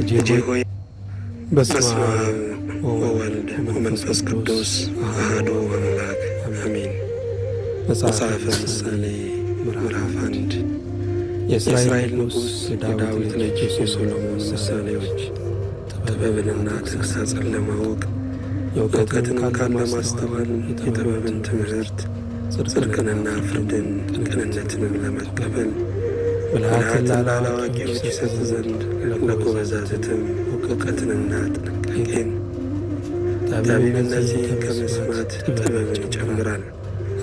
ልጄ ሆይ። በስመ አብ ወወልድ ወመንፈስ ቅዱስ አሐዱ አምላክ አሜን። መጽሐፈ ምሳሌ ምዕራፍ 1። የእስራኤል ንጉሥ የዳዊት ልጅ የሶሎሞን ምሳሌዎች። ጥበብንና ተግሣጽን ለማወቅ፣ የእውቀትንም ቃል ለማስተዋል፣ የጥበብን ትምህርት፣ ጽድቅንና ፍርድን ቅንነትንም ለመቀበል፣ ብልሃትን ላላዋቂዎች ይሰጥ ዘንድ ለጎበዛዝትም እውቀትንና ጥንቃቄን። ጠቢብ እነዚህን ከመስማት ጥበብን ይጨምራል፣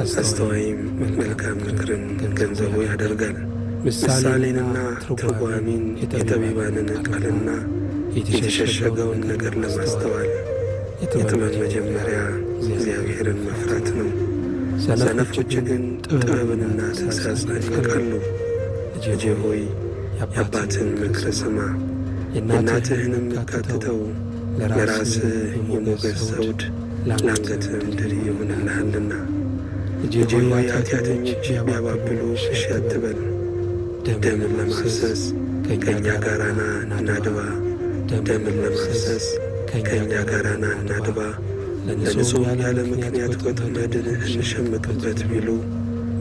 አስተዋይም መልካም ምክርን ገንዘቡ ያደርጋል። ምሳሌንና ትርጓሜን፣ የጠቢባንን ቃልና የተሸሸገውን ነገር ለማስተዋል የጥበብ መጀመሪያ እግዚአብሔርን መፍራት ነው። ሰነፎች ግን ጥበብንና ተግሣጽን ይንቃሉ። ልጄ ሆይ፣ የአባትህን ምክር ስማ፣ የእናትህንም አትተው። ለራስህ የሞገስ ዘውድ ለአንገትህም ድሪ ይሆንልሃልና። ልጄ ሆይ፣ ኃጢአተኞች ቢያባብሉህ እሺ አትበል። ደምን ለማፍሰስ ከእኛ ጋር ና እናድባ፣ ደምን ለማፍሰስ ከእኛ ጋር ና እናድባ፣ ለንጹሕ ያለ ምክንያት ወጥመድን እንሸምቅበት ቢሉ፣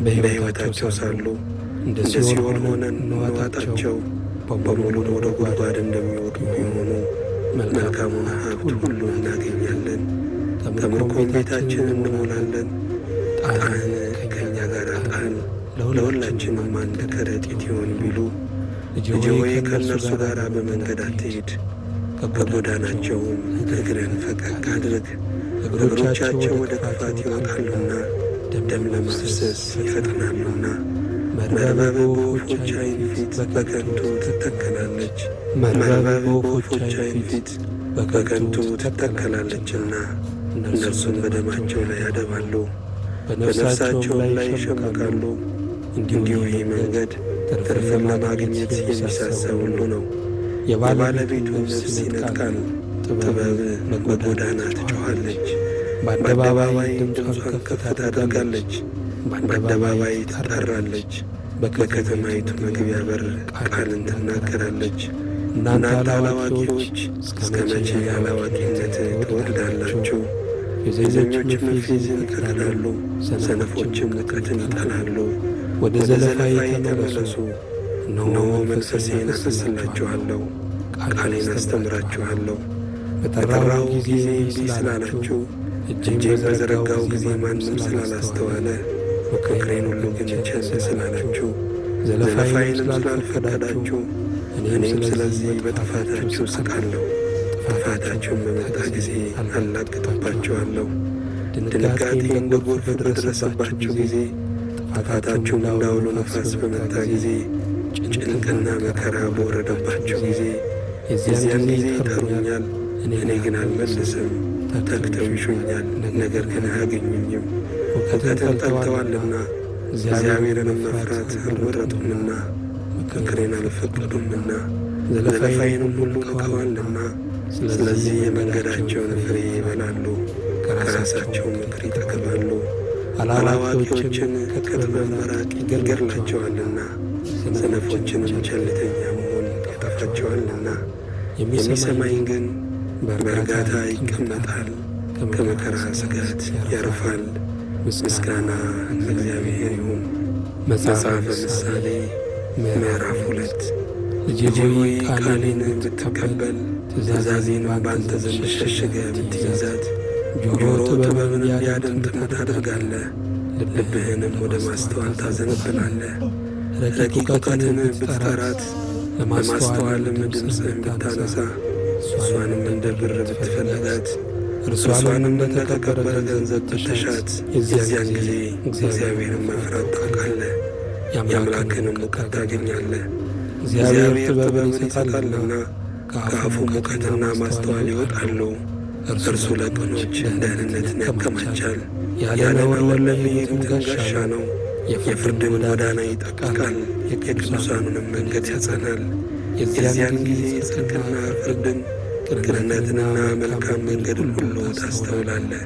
በሕይወታቸው ሳሉ እንደ ሲኦል ሆነን እንዋጣቸው፣ በሙሉ ወደ ጉድጓድ እንደሚወድቁ ቢሆኑ፣ መልካሙን ሀብት ሁሉ እናገኛለን፣ ከምርኮም ቤታችን እንሞላለን። ጣን ከእኛ ጋር ጣል፣ ለሁላችንም አንድ ከረጢት ይሆን ቢሉ፣ ልጄ ሆይ፣ ከእነርሱ ጋር በመንገድ አትሂድ፣ ከጎዳናቸውም እግርህን ፈቀቅ አድርግ። እግሮቻቸው ወደ ክፋት ይወጣሉና፣ ደም ለማፍሰስ ይፈጥናሉና። መርበብ በወፎች ዓይን ፊት በከንቱ ትተከላለች፣ መርበብ በወፎች ዓይን ፊት በከንቱ ትተከላለችና፣ እነርሱም በደማቸው ላይ ያደባሉ፣ በነፍሳቸውም ላይ ይሸምቃሉ። እንዲሁ ይህ መንገድ ትርፍን ለማግኘት የሚሳሳ ሁሉ ነው። የባለቤቱን ነፍስ ይነጥቃል። ጥበብ በጎዳና ትጮኻለች፣ በአደባባይ ድምጿን ከፍ ታደርጋለች፣ በአደባባይ ትጠራለች፣ በከተማይቱ መግቢያ በር ቃልን ትናገራለች። እናንተ አላዋቂዎች፣ እስከ መቼ አላዋቂነት ትወድዳላችሁ? ፌዘኞችም ፌዝን ይፈቅዳሉ፣ ሰነፎችም እውቀትን ይጠላሉ። ወደ ዘለፋዬ ተመለሱ፣ እነሆ መንፈሴን አፈስላችኋለሁ፣ ቃሌን አስተምራችኋለሁ። በጠራሁ ጊዜ እምቢ ስላላችሁ፣ እጄን በዘረጋው ጊዜ ማንም ስላላስተዋለ፣ ምክሬን ሁሉ ግን ቸል ስላላችሁ፣ ዘለፋዬንም ስላልፈቀዳችሁ፣ እኔም ስለዚህ በጥፋታችሁ ስቃለሁ። ጥፋታችሁን በመጣ ጊዜ አላግጥባችኋለሁ። ድንጋጤ እንደ ጎርፍ በደረሰባችሁ ጊዜ፣ ጥፋታችሁም እንደ ዐውሎ ነፋስ በመጣ ጊዜ፣ ጭንቅና መከራ በወረደባችሁ ጊዜ፣ የዚያን ጊዜ ይጠሩኛል፣ እኔ ግን አልመልስም። ተግተው ይሹኛል፣ ነገር ግን አያገኙኝም። እውቀትን ጠልተዋልና፣ እግዚአብሔርንም መፍራት አልመረጡምና፣ ምክሬን አልፈቀዱምና፣ ዘለፋዬንም ሁሉ ንቀዋልና፣ ስለዚህ የመንገዳቸውን ፍሬ ይበላሉ፣ ከራሳቸው ምክር ይጠግባሉ። አላዋቂዎችን ከጥበብ መራቅ ይገድላቸዋልና፣ ሰነፎችንም ቸልተኛ መሆን ያጠፋቸዋልና። የሚሰማኝ ግን በእርጋታ ይቀመጣል፣ ከመከራ ስጋት ያርፋል። ምስጋና ለእግዚአብሔር ይሁን። መጽሐፈ ምሳሌ ምዕራፍ 2። ልጄ ሆይ፣ ቃሌን ብትቀበል፣ ትእዛዜንም በአንተ ዘንድ ሸሽገህ ብትይዛት፣ ጆሮ ጥበብን እንዲያደምጥ ታደርጋለህ፣ ልብህንም ወደ ማስተዋል ታዘነብላለህ። ረቂቅ እውቀትን ብትጠራት፣ ለማስተዋልም ድምፅህን ብታነሳ፣ እሷንም እንደ ብር ብትፈልጋት፣ እርሷንም እንደ ተከበረ ገንዘብ ብትሻት፣ የዚያን ጊዜ እግዚአብሔርን መፍራት ታውቃለህ፣ የአምላክንም እውቀት ታገኛለህ። እግዚአብሔር ጥበብን ይሰጣልና፣ ከአፉም እውቀትና ማስተዋል ይወጣሉ። እርሱ ለቅኖች ደህንነትን ያከማቻል፣ ያለ ነውር ለሚሄዱት ጋሻ ነው። የፍርድን ጎዳና ይጠብቃል፣ የቅዱሳኑንም መንገድ ያጸናል። የዚያን ጊዜ ጽድቅና ፍርድን፣ ቅንነትንና መልካም መንገድን ሁሉ ታስተውላለህ።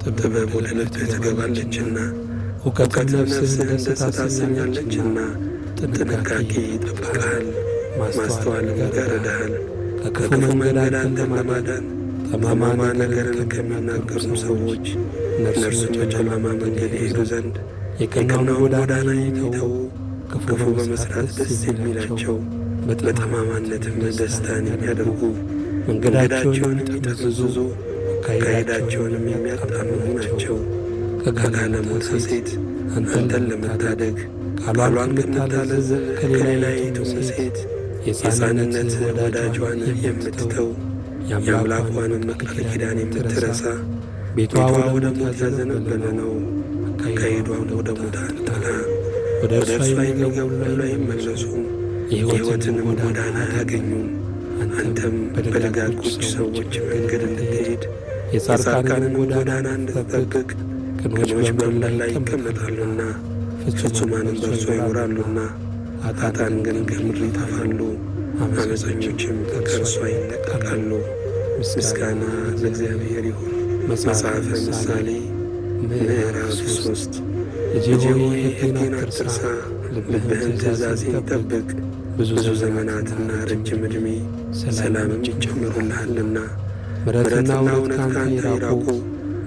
ጥበብ ወደ ልብህ ትገባለችና፣ እውቀትም ነፍስህን ደስ ታሰኛለችና። ጥንቃቄ ይጠብቅሃል፣ ማስተዋልም ይጋርድሃል። ከክፉ መንገድ አንተን ለማዳን ጠማማ ነገርን ከሚናገሩም ሰዎች፣ እነርሱም በጨለማ መንገድ ይሄዱ ዘንድ የቀናውን ጎዳና የሚተዉ፣ ክፉ በመሥራት ደስ የሚላቸው፣ በጠማማነትም ደስታን የሚያደርጉ፣ መንገዳቸውን የሚጠመዝዙ፣ አካሄዳቸውንም የሚያጣምሙ ናቸው። ከጋለሞታ ሴት አንተን ለመታደግ፣ ቃሏን ከምታለዝብ ከሌላይቱም ሴት፣ የሕፃንነት ወዳጇን የምትተው፣ የአምላኳንም ቃል ኪዳን የምትረሳ፣ ቤቷ ወደ ሞት ያዘነበለ ነው፣ አካሄዷም ወደ ሙታን ጥላ። ወደ እርሷ የሚገቡ ሁሉ አይመለሱም፣ የሕይወትንም ጎዳና አያገኙም። አንተም በደጋጎች ሰዎች መንገድ እንድትሄድ፣ የጻድቃንን ጎዳና እንድትጠብቅ፣ ቅኖች በምድር ላይ ይቀመጣሉና ፍጹማንም በእርሷ ይኖራሉና። ኃጥአን ግን ከምድር ይጠፋሉ፣ ዓመፀኞችም ከእርሷ ይነጠቃሉ። ምስጋና ለእግዚአብሔር ይሁን። መጽሐፈ ምሳሌ ምዕራፍ 3። ልጄ ሆይ፣ ሕጌን አትርሳ፣ ልብህም ትእዛዜን ይጠብቅ። ብዙ ዘመናትና ረጅም ዕድሜ ሰላምም ይጨምሩልሃልና። ምሕረትና እውነት ከአንተ ይራቁ፣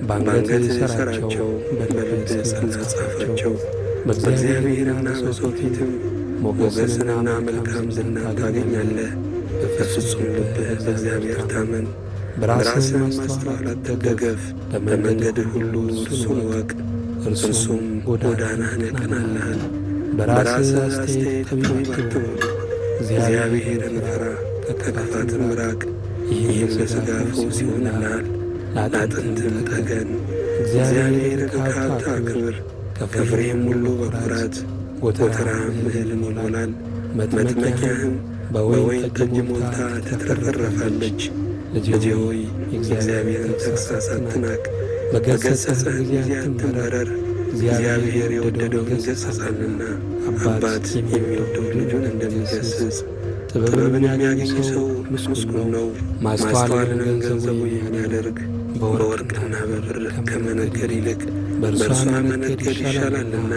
በአንገትህ እሰራቸው፣ በልብህ ጽላት ጻፋቸው። በእግዚአብሔርና በሰው ፊትም ሞገስንና መልካም ዝናን ታገኛለህ። በፍጹም ልብህ በእግዚአብሔር ታመን፣ በራስህም ማስተዋል አትደገፍ። በመንገድህ ሁሉ እርሱን እወቅ፣ እርሱም ጎዳናህን ያቀናልሃል። በራስህ አስተያየት ጠቢብ አትሁን፣ እግዚአብሔርን ፍራ፣ ከክፋትም ራቅ። ይህም ለሥጋ ፈውስ ይሆንልሃል፣ ለአጥንትም ጠገን። እግዚአብሔርን ከሀብት አክብር፣ ከፍሬም ሁሉ በኩራት። ጎተራህም እህልን ይሞላል፣ መጥመቂያህም በወይን ጠጅ ሞልታ ትትረፈረፋለች። ልጄ ሆይ፣ የእግዚአብሔርን ተግሣጽ አትናቅ፣ በገሠጸህም ጊዜ አትመረር። እግዚአብሔር የወደደውን ይገሥጻልና፣ አባት የሚወደውን ልጁን እንደሚገሥጽ። ጥበብን የሚያገኝ ሰው ምስጉን ነው፣ ማስተዋልንም ገንዘቡ የሚያደርግ። በወርቅና በብር ከመነገድ ይልቅ በእርሷ መነገድ ይሻላልና።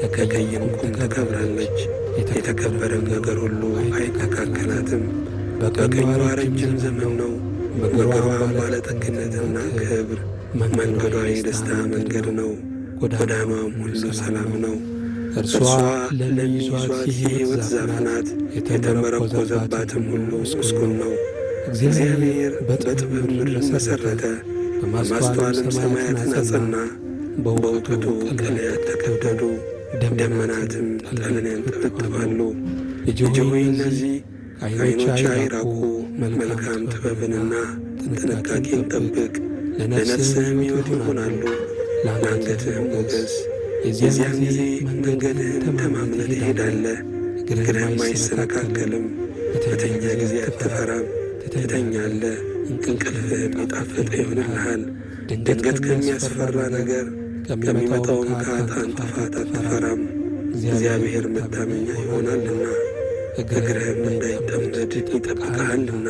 ከቀይ ዕንቁም ትከብራለች፣ የተከበረም ነገር ሁሉ አይተካከላትም። በቀኟ ረጅም ዘመን ነው፣ በግራዋም ባለጠግነትና ክብር። መንገዷ የደስታ መንገድ ነው፣ ጎዳናዋም ሁሉ ሰላም ነው። እርሷ ለሚይዟት የሕይወት ዛፍ ናት፣ የተመረኮዘባትም ሁሉ ምስጉን ነው። እግዚአብሔር በጥበብ ምድርን መሠረተ፣ በማስተዋልም ሰማያትን አጸና። በእውቀቱ ቀላያት ተቀደዱ፣ ደመናትም ጠልን ያንጠበጥባሉ። ልጄ ሆይ፣ እነዚህ ከዓይኖችህ አይራቁ፣ መልካም ጥበብንና ጥንቃቄን ጠብቅ። ለነፍስህም ሕይወት ይሆናሉ፣ ለአንገትህም ሞገስ። የዚያን ጊዜ መንገድህን ተማምነህ ትሄዳለህ፣ እግርህም አይሰነካከልም። በተኛ ጊዜ አትፈራም፣ ትተኛለህ፣ እንቅልፍህም የጣፈጠ ይሆንልሃል። ድንገት ከሚያስፈራ ነገር፣ ከሚመጣውም ከኃጥአን ጥፋት አትፈራም። እግዚአብሔር መታመኛ ይሆናልና፣ እግርህም እንዳይጠመድ ይጠብቅሃልና።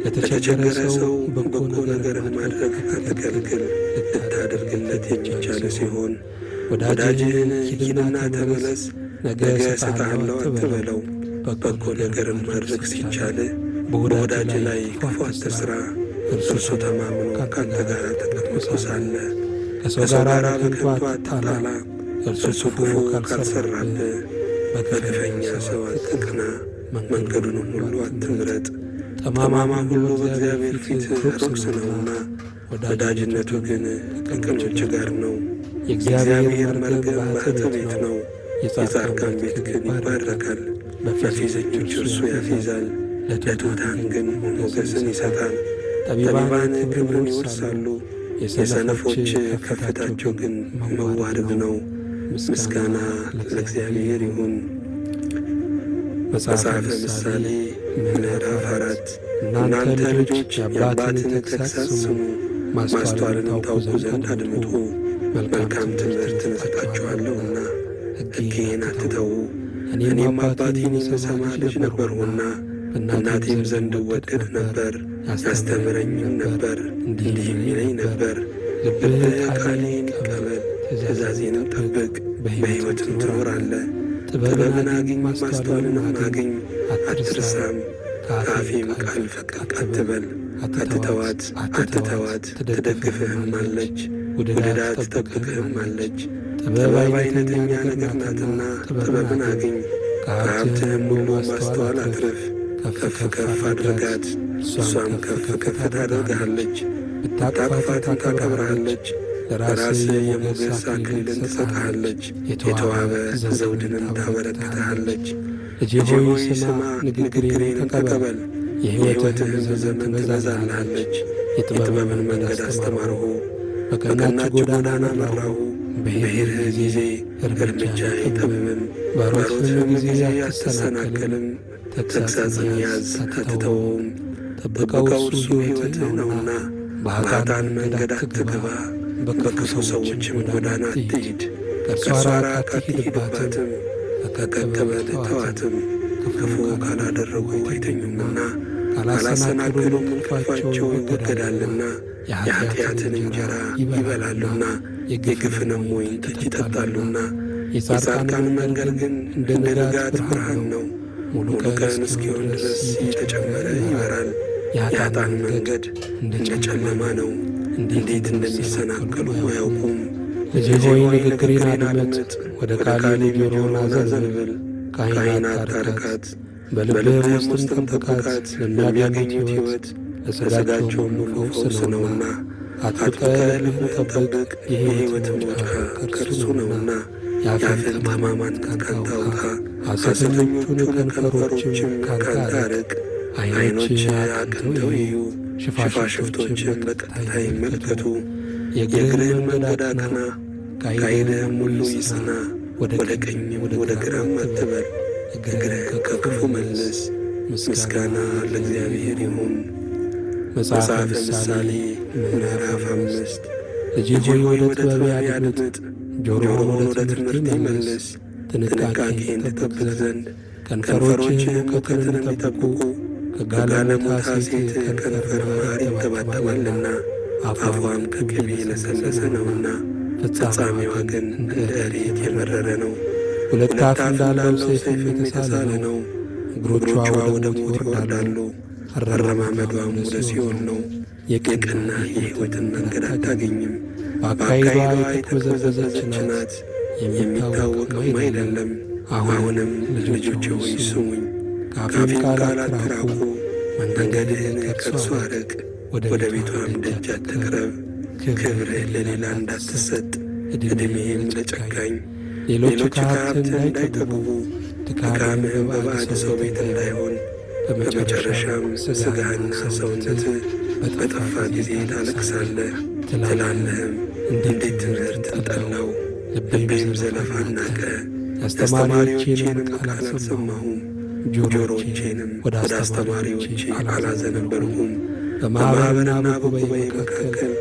ለተቸገረ ሰው በጎ ነገርን ማድረግ አትከልክል፣ ልታደርግለት የሚቻል ሲሆን። ወዳጅህን ሂድና ተመለስ፣ ነገ እሰጥሃለሁ አትበለው። በጎ ነገርን ማድረግ ሲቻል በወዳጅ ላይ ክፉ አትስራ፣ እርሱ ተማምኖ ከአንተ ጋር ተቀምጦ ሳለ። ከሰው ጋር በከንቱ አትጣላ፣ እርሱ ክፉ ካልሠራብህ። በግፈኛ ሰው አትቅና፣ መንገዱንም ሁሉ አትምረጥ። ጠማማ ሁሉ በእግዚአብሔር ፊት ርኩስ ነውና፣ ወዳጅነቱ ግን ከቅኖች ጋር ነው። የእግዚአብሔር መርገም በኃጥእ ቤት ነው፣ የጻድቃን ቤት ግን ይባረካል። በፌዘኞች እርሱ ያፌዛል፣ ለትሑታን ግን ሞገስን ይሰጣል። ጠቢባን ክብርን ይወርሳሉ፣ የሰነፎች ከፍታቸው ግን መዋረድ ነው። ምስጋና ለእግዚአብሔር ይሁን። መጽሐፈ ምሳሌ ምዕራፍ 4። እናንተ ልጆች፣ የአባትን ተግሣጽ ስሙ፣ ማስተዋልንም ታውቁ ዘንድ አድምጡ። መልካም ትምህርትን እሰጣችኋለሁና ሕጌን አትተዉ። እኔም አባቴን የምሰማ ልጅ ነበርሁና በእናቴም ዘንድ እወደድ ነበር። ያስተምረኝም ነበር፣ እንዲህም ይለኝ ነበር፦ ልብህ ቃሌን ይቀበል፣ ትእዛዜንም ጠብቅ፣ በሕይወትም ትኖራለህ። ጥበብን አግኝ፣ ማስተዋልንም አግኝ፣ አትርሳም። ከአፌም ቃል ፈቀቅ አትበል። አትተዋት፣ አትተዋት፣ ትደግፍህም አለች፣ ውደዳት፣ ትጠብቅህም አለች። ጥበብ አይነተኛ ነገር ናትና ጥበብን አግኝ፣ ከሀብትህም ሁሉ ማስተዋል አትርፍ። ከፍ ከፍ አድርጋት፣ እሷም ከፍ ከፍ ታደርግሃለች። ብታቅፋትም ታከብርሃለች። ለራስህ የሞገስ አክሊልን ትሰጥሃለች፣ የተዋበ ዘውድንም ታበረክትሃለች። ልጄ ሆይ ስማ፣ ንግግሬንም ተቀበል፣ የሕይወትህም ዘመን ትበዛልሃለች። የጥበብን መንገድ አስተማርሁ፣ በቀናች በቀናች ጎዳና ጎዳና መራሁ። መራሁ። በሄድህ በሄድህ ጊዜ ጊዜ እርምጃ እርምጃ አይጠብብም፣ አይጠብብም፣ በሮጥህም በሮጥህም ጊዜ ጊዜ አትሰናከልም። አትሰናከልም። ተግሣጽን ተግሣጽን ያዝ ያዝ አትተወውም፣ አትተወውም፣ ጠብቀው ጠብቀው እሱ እርሱ ሕይወትህ ሕይወትህ ነውና። ነውና። በኃጥአን በኃጥአን መንገድ መንገድ አትግባ፣ አትግባ፣ በክፉ በክፉ ሰዎችም ሰዎችም ጎዳና ጎዳና አትሂድ። አትሂድ። ከእርሷ ከእርሷ ራቅ ራቅ አትሂድባትም፣ አትሂድባትም፣ ፈቀቅ ፈቀቅ በል በል ተዋትም። ተዋትም። ክፉ ክፉ ካላደረጉ ካላደረጉ አይተኙምና አይተኙምና፣ ካላሰናከሉም ካላሰናከሉም እንቅልፋቸው እንቅልፋቸው ይወገዳልና ይወገዳልና። የኃጢአትን የኃጢአትን እንጀራ እንጀራ ይበላሉና ይበላሉና፣ የግፍንም የግፍንም ወይን ወይን ጠጅ ጠጅ ይጠጣሉና። ይጠጣሉና። የጻድቃን የጻድቃን መንገድ መንገድ ግን ግን እንደ እንደ ንጋት ንጋት ብርሃን ብርሃን ነው፣ ነው፣ ሙሉ ሙሉ ቀን ቀን እስኪሆን እስኪሆን ድረስ ድረስ እየተጨመረ እየተጨመረ ይበራል። ይበራል። የኃጥአን የኃጥአን መንገድ መንገድ እንደ እንደ ጨለማ ጨለማ ነው፣ ነው፣ እንዴት እንዴት እንደሚሰናከሉ እንደሚሰናከሉ አያውቁም። አያውቁም። ልጄ ልጄ ሆይ ሆይ ንግግሬን ንግግሬን አድምጥ፣ አድምጥ፣ ወደ ወደ ቃሌም ቃሌም ጆሮህን ጆሮህን አዘንብል። አዘንብል። ከዓይን ከዓይን አታርቃት፣ አታርቃት፣ በልብህም በልብህም ውስጥም ውስጥም ጠብቃት። ጠብቃት። ለሚያገኙት ለሚያገኙት ሕይወት ሕይወት ለሥጋቸውም ለሥጋቸውም ሁሉ ሁሉ ፈውስ ፈውስ ነውና። ነውና። አጥብቀህ አጥብቀህ ልብህን ልብህን ጠብቅ፣ ጠብቅ፣ የሕይወት የሕይወት መውጫ መውጫ ከእርሱ ከእርሱ ነውና። ነውና። የአፍን የአፍን ጠማማነት ጠማማነት ካንተ ካንተ አውጣ፣ አውጣ፣ ሐሰተኞቹን ሐሰተኞቹን ከንፈሮችም ከንፈሮችም ካንተ ካንተ አርቅ። አርቅ። ዓይኖችህ ዓይኖችህ አቅንተው አቅንተው ይዩ፣ ይዩ፣ ሽፋሽፍቶችም ሽፋሽፍቶችም በቀጥታ በቀጥታ ይመልከቱ። ይመልከቱ። የእግርህን የእግርህን መንገድ መንገድ አቅና፣ አቅና፣ ካሄድህም ካሄድህም ሁሉ ሁሉ ይጽና። ይጽና። ወደ ወደ ቀኝም ቀኝም ወደ ወደ ግራም ግራም አትበል፣ አትበል፣ እግርህን እግርህን ከክፉ ከክፉ መልስ። መልስ። ምስጋና ምስጋና ለእግዚአብሔር ለእግዚአብሔር ይሁን። ይሁን። መጽሐፈ መጽሐፈ ምሳሌ ምሳሌ ምዕራፍ ምዕራፍ 5። 5። ልጄ ልጄ ሆይ ሆይ ወደ ወደ ጥበቤ ጥበቤ አድምጥ፣ አድምጥ፣ ጆሮህን ጆሮህን ወደ ወደ ትምህርቴ ትምህርቴ መልስ። መልስ። ጥንቃቄን ጥንቃቄን ትጠብቅ ትጠብቅ ዘንድ ዘንድ ከንፈሮችህም ከንፈሮችህም እውቀትን እውቀትን እንዲጠብቁ እንዲጠብቁ ከጋለሞታ ከጋለሞታ ሴት ሴት ከንፈር ከንፈር ማር ማር ይንጠባጠባልና ይንጠባጠባልና አፏም አፏም ከቅቤ ከቅቤ የለሰለሰ የለሰለሰ ነውና ነውና ፍጻሜዋ ፍጻሜዋ ግን ግን እንደ እንደ እሬት እሬት የመረረ የመረረ ነው። ነው። ሁለት ሁለት አፍ አፍ እንዳለው እንዳለው ሰይፍም ሰይፍም የተሳለ የተሳለ ነው። ነው። እግሮቿ እግሮቿ ወደ ወደ ሞት ሞት ይወርዳሉ፣ ይወርዳሉ፣ አረማመዷም አረማመዷም ወደ ወደ ሲኦል ሲኦል ነው። ነው። የቀና የቀና የሕይወትን የሕይወትን መንገድ መንገድ አታገኝም። አታገኝም። በአካሄዷ በአካሄዷ የተቅበዘበዘች የተቅበዘበዘች ናት፣ ናት፣ የሚታወቅም የሚታወቅም አይደለም። አይደለም። አሁንም አሁንም ልጆቼ ልጆቼ ሆይ ሆይ ስሙኝ፣ ስሙኝ፣ ከአፌም ከአፌም ቃል ቃል አትራቁ። አትራቁ። መንገድህን መንገድህን ከእርሷ ከእርሷ አርቅ፣ አርቅ፣ ወደ ወደ ቤቷም ቤቷም ደጅ ደጅ አትቅረብ። አትቅረብ። ክብርህ ክብርህ ለሌላ ለሌላ እንዳትሰጥ፣ እንዳትሰጥ፣ ዕድሜህም ዕድሜህም ለጨካኝ ለጨካኝ ሌሎች ሌሎች ከሀብትህ ከሀብትህ እንዳይጠግቡ እንዳይጠግቡ፣ ድካምህም ድካምህም በባዕድ በባዕድ ሰው ሰው ቤት ቤት እንዳይሆን እንዳይሆን። በመጨረሻም በመጨረሻም ሥጋህና ሥጋህና ሰውነትህ ሰውነትህ በጠፋ በጠፋ ጊዜ ጊዜ ታለቅሳለህ፣ ታለቅሳለህ፣ ትላለህም፣ ትላለህም እንዴት እንዴት ትምህርትን ትምህርትን ጠላሁ፣ ጠላሁ፣ ልቤም ልቤም ዘለፋን ዘለፋን ናቀ፣ ናቀ፣ የአስተማሪዎቼንም የአስተማሪዎቼንም ቃል ቃል አልሰማሁም፣ አልሰማሁም፣ ጆሮቼንም ጆሮቼንም ወደ ወደ አስተማሪዎቼ አስተማሪዎቼ አላዘነበልሁም። አላዘነበልሁም። በማኅበርና በማኅበርና በጉባኤ በጉባኤ መካከል መካከል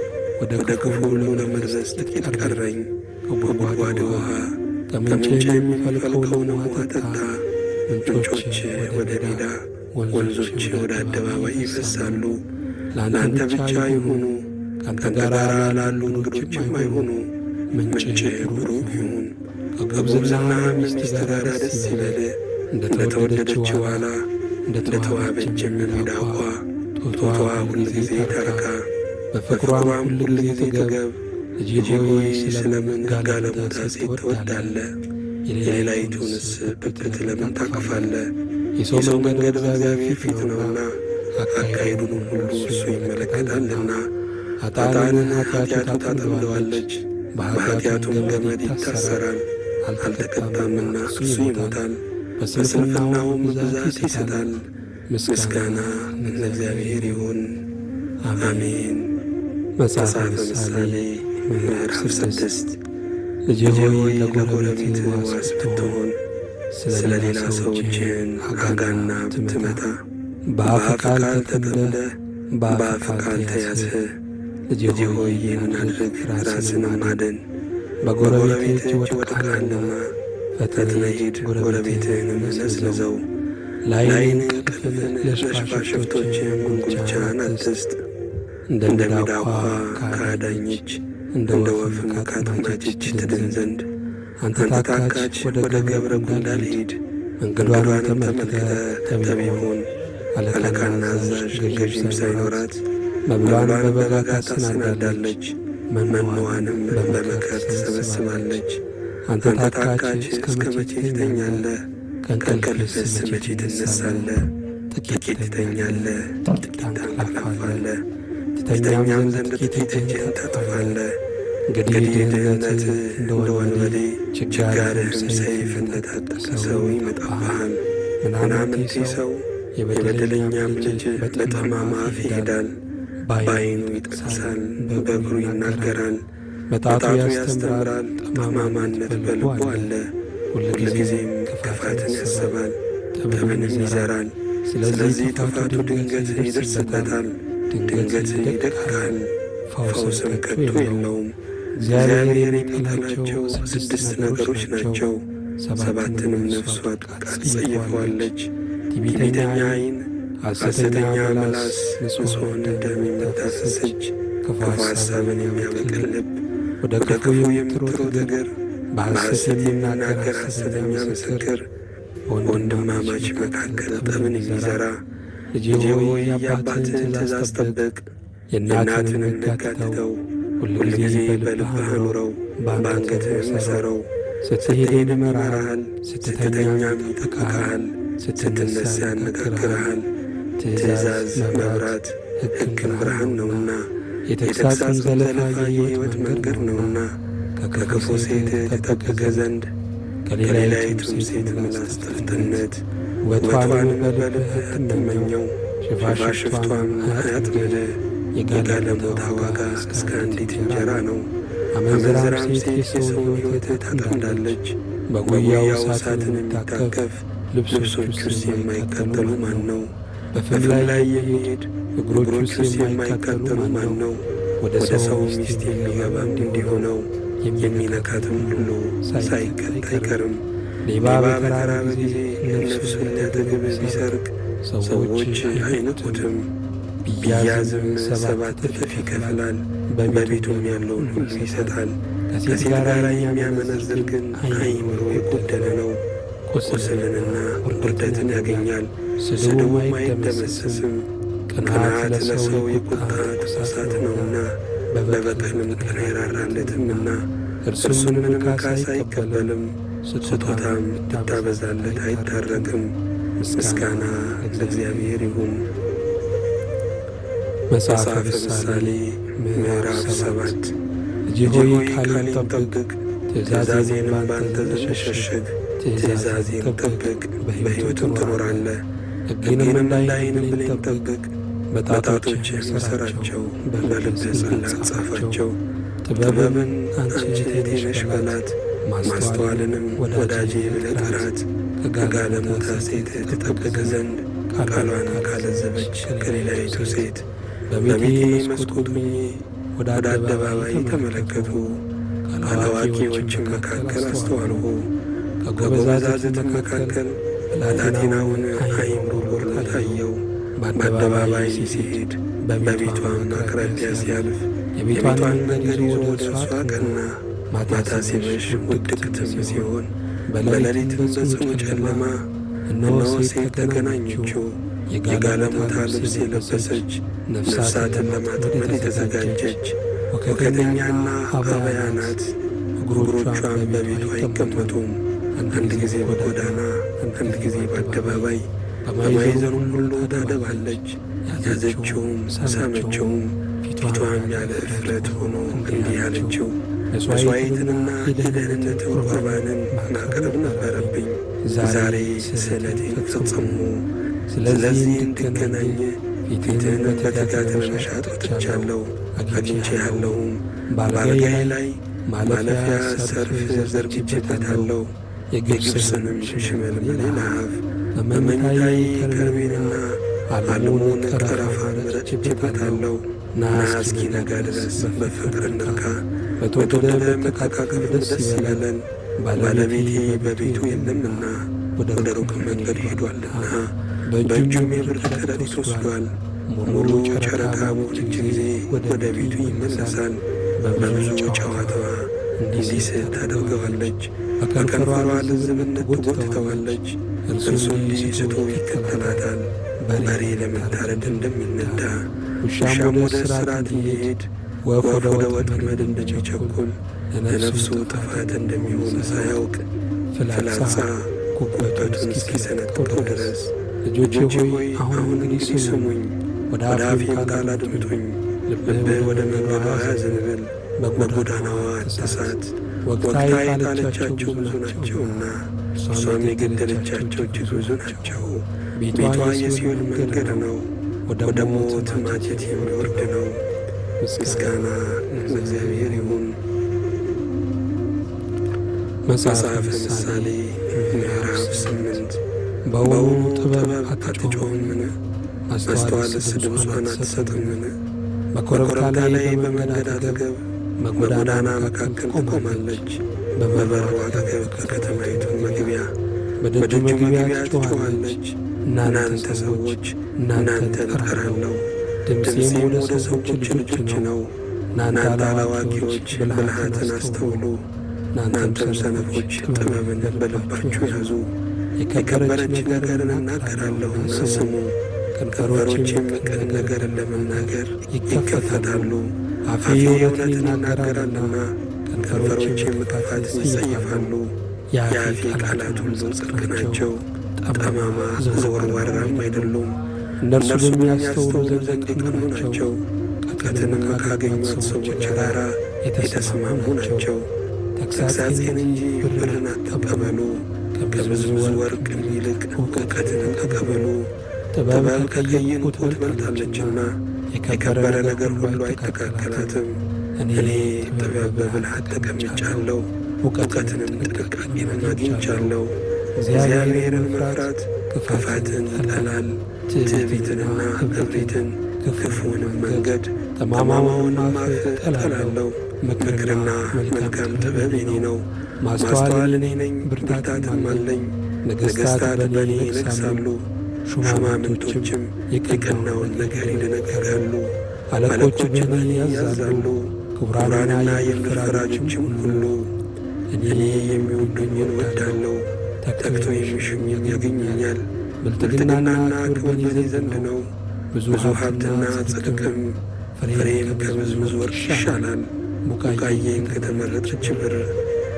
ወደ ወደ ክፉ ክፉ ሁሉ ሁሉ ለመድረስ ለመድረስ ጥቂት ጥቂት ቀረኝ። ቀረኝ። ከጉድጓድ ከጉድጓድ ውሃ ውሃ ከምንጭ ከምንጭ የሚፈልቀውንም የሚፈልቀውንም ውሃ ውሃ ጠጣ። ጠጣ። ምንጮች ምንጮች ወደ ወደ ሜዳ፣ ሜዳ፣ ወንዞች ወንዞች ወደ ወደ አደባባይ አደባባይ ይፈሳሉ። ይፈሳሉ። ለአንተ ለአንተ ብቻ ብቻ ይሁኑ፣ ይሁኑ፣ ከአንተ ከአንተ ጋር ጋር ላሉ ላሉ እንግዶችም እንግዶችም አይሁኑ። አይሁኑ። ምንጭህ ምንጭህ ብሩክ ብሩክ ይሁን። ይሁን። ከጉብዝናህም ከጉብዝናህም ሚስት ሚስት ጋር ጋር ደስ ደስ ይበልህ። ይበልህ። እንደተወደደች እንደተወደደች ዋላ ዋላ እንደተዋበችም እንደተዋበችም ሚዳቋ ሚዳቋ ጡቷ ጡቷ ሁልጊዜ ሁልጊዜ ታርካ፣ ታርካ፣ በፍቅሯም በፍቅሯም ሁልጊዜ ሁልጊዜ ጥገብ። ጥገብ። ልጄ ልጄ ሆይ ሆይ ስለምን ስለምን ጋለሞታ ጋለሞታ ሴት ሴት ትወዳለህ? ትወዳለህ? የሌላይቱንስ የሌላይቱንስ ብብት ብብት ለምን ለምን ታቅፋለህ? ታቅፋለህ? የሰው የሰው መንገድ መንገድ በእግዚአብሔር በእግዚአብሔር ፊት ፊት ነውና ነውና አካሄዱንም አካሄዱንም ሁሉ ሁሉ እሱ እሱ ይመለከታልና። ይመለከታልና። ኃጥአንን ኃጥአንን ኃጢአቱ ኃጢአቱ ታጠምደዋለች፣ ታጠምደዋለች፣ በኃጢአቱም በኃጢአቱም ገመድ ገመድ ይታሰራል። ይታሰራል። አልተቀጣምና አልተቀጣምና እርሱ እርሱ ይሞታል፣ ይሞታል፣ በስንፍናውም በስንፍናውም ብዛት ብዛት ይስታል። ይስታል። ምስጋና ምስጋና ለእግዚአብሔር ለእግዚአብሔር ይሁን፣ ይሁን፣ አሜን። አሜን። መጽሐፈ መጽሐፈ ምሳሌ ምሳሌ ምዕራፍ ምዕራፍ 6። 6። ልጄ ልጄ ሆይ ሆይ ለጎረቤትህ ለጎረቤትህ ዋስ ዋስ ብትሆን ብትሆን ስለ ስለ ሌላ ሌላ ሰው ሰው እጅህን እጅህን አጋና አጋና ብትመታ ብትመታ በአፍ በአፍ ቃል ቃል ተጠምደህ ተጠምደህ በአፍ በአፍ ቃል ቃል ተያዝህ። ተያዝህ። ልጄ ልጄ ሆይ ሆይ ይህን ይህን አድርግ፣ አድርግ፣ ራስንም ራስንም አድን። አድን። በጎረቤትህ እጅ በጎረቤትህ እጅ ወድቀሃልና ወድቀሃልና ፈጥነህ ፈጥነህ ሂድ፣ ሂድ፣ ጎረቤትህንም ጎረቤትህንም ነዝንዘው። ነዝንዘው። ለዓይንህ ለዓይንህ እንቅልፍን እንቅልፍን ለሽፋሽፍቶችህም ለሽፋሽፍቶችህም ጉልቻን ጉልቻን አትስጥ። አትስጥ። እንደ እንደ ሚዳቋ ሚዳቋ ከአዳኝ ከአዳኝ እጅ እጅ እንደ እንደ ወፍም ወፍም ከአጥማጅ ከአጥማጅ እጅ እጅ ትድን ትድን ዘንድ ዘንድ አንተ አንተ ታካች ታካች ወደ ወደ ገብረ ገብረ ጉንዳን ጉንዳን ሂድ፣ ሂድ፣ መንገዷንም መንገዷንም ተመልክተህ ተመልክተህ ጠቢብ ጠቢብ ሁን። ሁን። አለቃና አዛዥ ገዢም ሳይኖራት መብሏን በበጋ ታሰናዳለች፣ መኖዋንም በመከር ትሰበስባለች። አንተ ታካች እስከ መቼ ትተኛለህ? ከእንቅልፍስ መቼ ትነሳለህ? ጥቂት ትተኛለህ፣ ጥቂት ታንቀላፋለህ፣ ትተኛም ዘንድ ጥቂት እጅህን ታጥፋለህ። እንግዲህ ድህነት እንደ ወንበዴ ችጋርህም ሰይፍ እንደታጠቀ ሰው ይመጣብሃል። ምናምንቴ ሰው የበደለኛም ልጅ በጠማማ አፍ ይሄዳል። በዓይኑ ይጠቅሳል፣ በእግሩ ይናገራል። በጣቱ ያስተምራል፣ ጠማማነት በልቡ አለ። ሁልጊዜም ክፋትን ያስባል፣ ጠብንም ይዘራል። ስለዚህ ጥፋቱ ድንገት ይደርስበታል፣ ድንገት ይደቅቃል፣ ፈውስም ከቶ የለውም። እግዚአብሔር የሚጠላቸው ስድስት ነገሮች ናቸው፣ ሰባትንም ነፍሱ አጥብቃ ትጸየፈዋለች። ትዕቢተኛ ዓይን፣ ሐሰተኛ ምላስ፣ ንጹሕን ደም የምታፈስ እጅ፣ ክፉ ሐሳብን የሚያበቅል ልብ፣ ወደ ክፉ የምትሮጥ እግር፣ በሐሰት የሚናገር ሐሰተኛ ምስክር፣ በወንድማማች መካከል ጠብን የሚዘራ። ልጄ ሆይ የአባትህን ትእዛዝ ጠብቅ፣ የእናትህንም ሕግ አትተው። ሁልጊዜ በልብህ አኑረው፣ በአንገትህም እሰረው። ስትሄድ ይመራሃል፣ ስትተኛም ይጠብቅሃል፣ ስትነሣ ያነጋግርሃል። ትእዛዝ መብራት፣ ሕግም ብርሃን ነውና፣ የተግሣጽም ዘለፋ የሕይወት መንገድ ነውና፣ ከክፉ ሴት ትጠብቅህ ዘንድ ከሌላይቱም ሴት ምላስ ጥፍጥነት። ውበቷንም በልብህ አትመኘው፣ ሽፋሽፍቷም አያጥምድህ። የጋለሞታ ዋጋ እስከ አንዲት እንጀራ ነው። አመንዝራም ሴት የሰውን ሕይወት ታጠምዳለች። በጉያው እሳትን የሚታከፍ ልብሶቹስ የማይቃጠሉ ማን ነው? በፍም ላይ የሚሄድ እግሮቹስ የማይቃጠሉ ማን ነው? ወደ ሰው ሚስት የሚገባም እንዲሁ ነው። የሚነካትም ሁሉ ሳይቀጣ አይቀርም። ሌባ በተራበ ጊዜ ነፍሱን ሊያጠግብ ቢሰርቅ ሰዎች አይንቁትም። ቢያዝም 7 እጥፍ ይከፍላል፣ በቤቱም ያለውን ሁሉ ይሰጣል። ከሴት ጋር የሚያመነዝር ግን አእምሮ የጎደለ ነው። ቁስልንና ውርደትን ያገኛል፣ ስድቡም አይደመሰስም። ቅንዓት ለሰው የቁጣ ትኩሳት ነውና፣ በበቀልም ቀን አይራራለትምና። እርሱም ምንም ካሳ አይቀበልም፣ ስጦታም ብታበዛለት አይታረቅም። ምስጋና ለእግዚአብሔር ይሁን። መጽሐፈ ምሳሌ ምዕራፍ 7። ልጄ ሆይ ቃሌን ጠብቅ፣ ትእዛዜንም በአንተ ዘንድ ሸሽግ። ትእዛዜን ጠብቅ፣ በሕይወትም ትኖራለህ። ሕጌንም እንደ ዓይንህ ብሌን ጠብቅ፣ በጣቶችህም እሰራቸው፣ በልብህ ጽላት ጻፋቸው። ጥበብን አንቺ እህቴ ነሽ በላት፣ ማስተዋልንም ወዳጄ ብለህ ጥራት። ከጋለሞታ ሴት ትጠብቅህ ዘንድ ቃሏንም ካለዘበች ከሌላይቱ ሴት። በቤቴ መስኮት ሆኜ ወደ አደባባይ ተመለከቱ፣ ካላዋቂዎችም መካከል አስተዋልሁ። ከጎበዛዝት መካከል ብላቴናውን አእምሮ ጎድሎ ታየው። በአደባባይ ሲሄድ በቤቷም አቅራቢያ ሲያልፍ የቤቷን መንገድ ይዞ ወደ እርሷ ቀና። ማታ ሲመሽ ውድቅትም ሲሆን በሌሊትም በጽኑ ጨለማ እነሆ ሴት ተገናኘችው፣ የጋለሞታ ልብስ የለበሰች፣ ነፍሳትን ለማጥመድ የተዘጋጀች፣ ወከተኛና አባያ ናት። እግሮቿም በቤቷ አይቀመጡም። አንድ ጊዜ በጎዳና አንድ ጊዜ በአደባባይ በማዕዘኑም ሁሉ ታደባለች። ያዘችውም ሳመችውም፣ ፊቷም ያለ እፍረት ሆኖ እንዲህ አለችው፣ መሥዋዕትንና የደህንነትን ቁርባንን ማቅረብ ነበረብኝ። ዛሬ ስእለቴን ፈጸምሁ። ስለዚህ እንድገናኝ ፊትህን በትጋት ለመሻት ወጥቻለሁ፣ አግኝቼሃለሁም። በአልጋዬ ላይ ማለፊያ ሰርፍ ዘርግቼበታለሁ፣ የገብስንም ሽመልመሌ ለአፍ። በመኝታዬ ከርቤንና አልሙን ቀረፋን ረጭቼበታለሁ። ና እስኪነጋ ድረስ በፍቅር እንርካ፣ በተወደደ መተቃቀፍ ደስ ይበለን። ባለቤቴ በቤቱ የለምና ወደ ሩቅ መንገድ ሄዷልና፣ በእጁም የብር ከረጢት ወስዷል። ሙሉ ጨረቃ በሆነች ጊዜ ወደ ቤቱ ይመለሳል። በብዙ ጨዋታዋ እንዲህ ስል ታደርገዋለች፣ በከንፈሯ ልዝብነት ትጎትተዋለች። እርሱ እንዲህ ስቶ ይከተላታል፣ በሬ ለመታረድ እንደሚነዳ፣ ውሻም ወደ እስራት እንዲሄድ፣ ወፍ ወደ ወጥመድ እንደሚቸኩል፣ ለነፍሱ ጥፋት እንደሚሆን ሳያውቅ ፍላጻ ጉበቱን እስኪሰነጥቀው ድረስ። ልጆቼ ልጆቼ ሆይ ሆይ አሁን አሁን እንግዲህ እንግዲህ ስሙኝ፣ ስሙኝ፣ ወደ ወደ አፌም አፌም ቃል ቃል አድምጡኝ። አድምጡኝ። ልብህ ልብህ ወደ ወደ መንገዷ መንገዷ አያዘንብል፣ አያዘንብል፣ በጎዳናዋ በጎዳናዋ አትሳት። አትሳት። ወግታ ወግታ የጣለቻቸው የጣለቻቸው ብዙ ብዙ ናቸውና ናቸውና እርሷም እርሷም የገደለቻቸው የገደለቻቸው እጅግ እጅግ ብዙ ብዙ ናቸው። ናቸው። ቤቷ ቤቷ የሲኦል የሲኦል መንገድ መንገድ ነው፣ ነው፣ ወደ ወደ ሞት ሞት ማጀት ማጀት የሚወርድ የሚወርድ ነው። ነው። ምስጋና ምስጋና ለእግዚአብሔር ለእግዚአብሔር ይሁን። ይሁን። መጽሐፈ መጽሐፈ ምሳሌ ምሳሌ ምዕራፍ ምዕራፍ 8። 8። በውኑ በውኑ ጥበብ ጥበብ አትጮኽምን? አትጮኽምን? ማስተዋልስ ማስተዋልስ ድምጿን ድምጿን አትሰጥምን? አትሰጥምን? በኮረብታ በኮረብታ ላይ ላይ በመንገድ በመንገድ አጠገብ አጠገብ በጎዳና በጎዳና መካከል መካከል ትቆማለች። ትቆማለች። በበሩ በበሩ አጠገብ አጠገብ በከተማይቱ በከተማይቱ መግቢያ መግቢያ በደጁ በደጁ መግቢያ መግቢያ ትጮኻለች። ትጮኻለች። እናንተ እናንተ ሰዎች ሰዎች እናንተን እናንተን እጠራለሁ፣ እጠራለሁ፣ ድምፄም ድምፄም ወደ ወደ ሰዎች ሰዎች ልጆች ልጆች ነው። ነው። እናንተ እናንተ አላዋቂዎች አላዋቂዎች ብልሃትን ብልሃትን አስተውሉ፣ አስተውሉ፣ እናንተም እናንተም ሰነፎች ሰነፎች ጥበብን ጥበብን በልባችሁ በልባችሁ ያዙ። ያዙ። የከበረች የከበረች ነገርን ነገርን እናገራለሁና እናገራለሁና ስሙ፣ ስሙ፣ ከንፈሮቼም ከንፈሮቼም ቅን ቅን ነገርን ነገርን ለመናገር ለመናገር ይከፈታሉ። ይከፈታሉ። አፌ አፌ እውነትን እውነትን ይናገራልና ይናገራልና ከንፈሮቼም ከንፈሮቼም ክፋትን ክፋትን ይጸየፋሉ። ይጸየፋሉ። የአፌ የአፌ ቃላት ቃላት ሁሉ ሁሉ ጽድቅ ጽድቅ ናቸው፣ ናቸው፣ ጠማማ ጠማማ ዘወርዋራም ዘወርዋራም አይደሉም። አይደሉም። እነርሱ እነርሱ በሚያስተውሉ በሚያስተውሉ ዘንድ ዘንድ የቀኑ የቀኑ ናቸው፣ ናቸው፣ እውቀትንም እውቀትንም ካገኟት ካገኟት ሰዎች ሰዎች ጋር ጋር የተስማሙ የተስማሙ ናቸው። ናቸው። ተግሣጼን ተግሣጼን እንጂ እንጂ ብርን ብርን አትቀበሉ፣ አትቀበሉ፣ ከብዙ ከብዙ ወርቅም ወርቅም ይልቅ ይልቅ እውቀትን እውቀትን ተቀበሉ። ተቀበሉ። ጥበብ ጥበብ ከቀይ ከቀይ ዕንቁ ዕንቁ ትበልጣለችና ትበልጣለችና የከበረ የከበረ ነገር ነገር ሁሉ ሁሉ አይተካከላትም። አይተካከላትም። እኔ እኔ ጥበብ ጥበብ በብልሃት በብልሃት ተቀምጫለሁ፣ ተቀምጫለሁ፣ እውቀትንም እውቀትንም ጥንቃቄንም ጥንቃቄንም አግኝቻለሁ። አግኝቻለሁ። እግዚአብሔርን እግዚአብሔርን መፍራት መፍራት ክፋትን ክፋትን ይጠላል፣ ይጠላል፣ ትዕቢትንና ትዕቢትንና እብሪትን እብሪትን፣ ክፉንም ክፉንም መንገድ መንገድ ጠማማውንም ጠማማውንም አፍ አፍ እጠላለሁ። እጠላለሁ። ምክርና ምክርና መልካም መልካም ጥበብ ጥበብ የእኔ የእኔ ነው። ነው። ማስተዋል ማስተዋል እኔ እኔ ነኝ፣ ነኝ፣ ብርታትም ብርታትም አለኝ። አለኝ። ነገሥታት ነገሥታት በእኔ በእኔ ይነግሣሉ፣ ይነግሣሉ፣ ሹማምንቶችም ሹማምንቶችም የቀናውን የቀናውን ነገር ነገር ይደነግጋሉ። ይደነግጋሉ። አለቆች አለቆች በእኔ በእኔ ያዛሉ፣ ያዛሉ፣ ክቡራንና ክቡራንና የምድር የምድር ፈራጆችም ፈራጆችም ሁሉ። ሁሉ። እኔ እኔ የሚወዱኝን የሚወዱኝን እወዳለሁ፣ እወዳለሁ፣ ተግተው ተግተው የሚሹኝም የሚሹኝም ያገኙኛል። ያገኙኛል። ብልጥግናና ብልጥግናና ክብር ክብር በእኔ በእኔ ዘንድ ዘንድ ነው፣ ነው፣ ብዙ ብዙ ሀብትና ሀብትና ጽድቅም ጽድቅም ፍሬም ፍሬም ከብዙ ከብዙ ወርቅ ወርቅ ይሻላል፣ ይሻላል፣ ቡቃዬም ቡቃዬም ከተመረጠች ከተመረጠች ብር። ብር።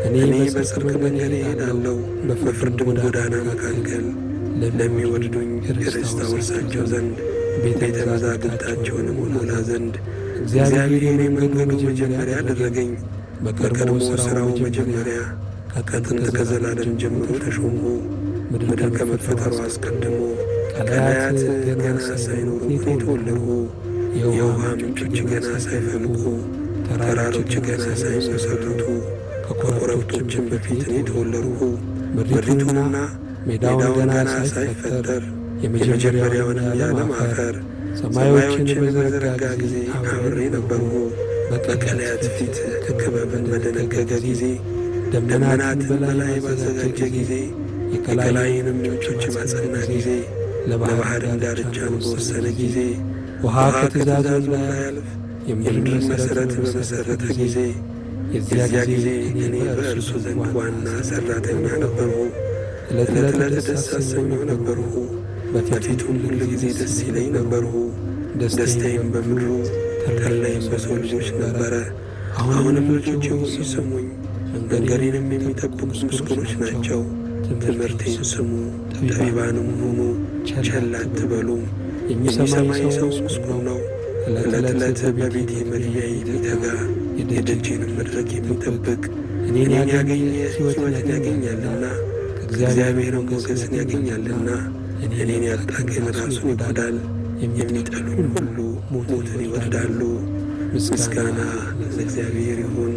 እኔ እኔ በጽድቅ በጽድቅ መንገድ መንገድ እሄዳለሁ፣ እሄዳለሁ፣ በፍርድም በፍርድም ጎዳና ጎዳና መካከል መካከል ለሚወድዱኝ ለሚወድዱኝ ርስት ርስት አወርሳቸው አወርሳቸው ዘንድ ዘንድ ቤተ ቤተ መዛግብታቸውንም መዛግብታቸውንም እሞላ እሞላ ዘንድ ዘንድ እግዚአብሔር እግዚአብሔር የመንገዱ የመንገዱ መጀመሪያ መጀመሪያ አደረገኝ፣ አደረገኝ። በቀድሞ በቀድሞ ሥራው ሥራው መጀመሪያ መጀመሪያ ከጥንት ከጥንት ከዘላለም ከዘላለም ጀምሮ ጀምሮ ተሾምሁ። ተሾምሁ። ምድር ምድር ከመፈጠሯ ከመፈጠሯ አስቀድሞ አስቀድሞ ቀላያት ቀላያት ገና ገና ሳይኖሩ ሳይኖሩ እኔ እኔ ተወለድሁ። ተወለድሁ። የውሃ የውሃ ምንጮች ምንጮች ገና ገና ሳይፈልቁ ሳይፈልቁ ተራሮች ተራሮች ገና ገና ሳይመሰረቱ ሳይመሰረቱ ከኮረብቶችም ከኮረብቶችም በፊት በፊት እኔ እኔ ተወለድሁ። ተወለድሁ። ምድሪቱንና ምድሪቱንና ሜዳውን ሜዳውን ገና ገና ሳይፈጠር ሳይፈጠር የመጀመሪያውንም የመጀመሪያውንም የዓለም የዓለም አፈር አፈር ሰማዮችን ሰማዮችን በዘረጋ በዘረጋ ጊዜ ጊዜ አብሬ አብሬ ነበርሁ። ነበርሁ። በቀላያት በቀላያት ፊት ፊት ክበብን ክበብን በደነገገ በደነገገ ጊዜ ጊዜ ደመናትን ደመናትን በላይ በላይ ባዘጋጀ ባዘጋጀ ጊዜ ጊዜ የቀላይንም የቀላይንም ምንጮች ምንጮች ባጸና ባጸና ጊዜ ጊዜ ለባሕር ለባሕርም ዳርቻን ዳርቻን በወሰነ በወሰነ ጊዜ ጊዜ ውሃ ውሃ ከትእዛዙ ከትእዛዙ እንዳያልፍ እንዳያልፍ የምድርን የምድርን መሠረት መሠረት በመሠረተ በመሠረተ ጊዜ ጊዜ የዚያ የዚያ ጊዜ ጊዜ እኔ እኔ በእርሱ በእርሱ ዘንድ ዘንድ ዋና ዋና ሠራተኛ ሠራተኛ ነበርሁ። ነበርሁ። ዕለት ዕለት ዕለት ዕለት ደስ ደስ አሰኘው አሰኘው ነበርሁ፣ ነበርሁ፣ በፊቱም በፊቱም ሁል ሁል ጊዜ ጊዜ ደስ ደስ ይለኝ ይለኝ ነበርሁ። ነበርሁ። ደስታዬም ደስታዬም በምድሩ በምድሩ ተድላዬም ተድላዬም በሰው በሰው ልጆች ልጆች ነበረ። ነበረ። አሁንም አሁንም ልጆቼ ልጆቼ ሆይ ሆይ ስሙኝ፣ ስሙኝ፣ መንገዴንም መንገዴንም የሚጠብቁ የሚጠብቁ ምስጉኖች ምስጉኖች ናቸው። ናቸው። ትምህርቴን ትምህርቴን ስሙ፣ ስሙ፣ ጠቢባንም ጠቢባንም ሁኑ፣ ሁኑ፣ ቸል ቸል አትበሉ። አትበሉም። የሚሰማኝ የሚሰማኝ ሰው ሰው ምስጉን ምስጉን ነው። ነው። ዕለት ዕለት ዕለት ዕለት በቤቴ በቤቴ መግቢያ መግቢያ የሚተጋ የሚተጋ የደጄንም የደጄንም መድረክ መድረክ የሚጠብቅ የሚጠብቅ እኔን እኔን ያገኘ ያገኘ ሕይወትን ሕይወትን ያገኛልና ያገኛልና ከእግዚአብሔር ከእግዚአብሔርም ሞገስን ሞገስን ያገኛልና። ያገኛልና። እኔን እኔን ያጣ ያጣ ግን ግን ራሱን ራሱን ይጎዳል፣ ይጎዳል፣ የሚጠሉኝ የሚጠሉኝ ሁሉ ሁሉ ሞትን ሞትን ይወድዳሉ። ይወድዳሉ። ምስጋና ምስጋና ለእግዚአብሔር ለእግዚአብሔር ይሁን። ይሁን።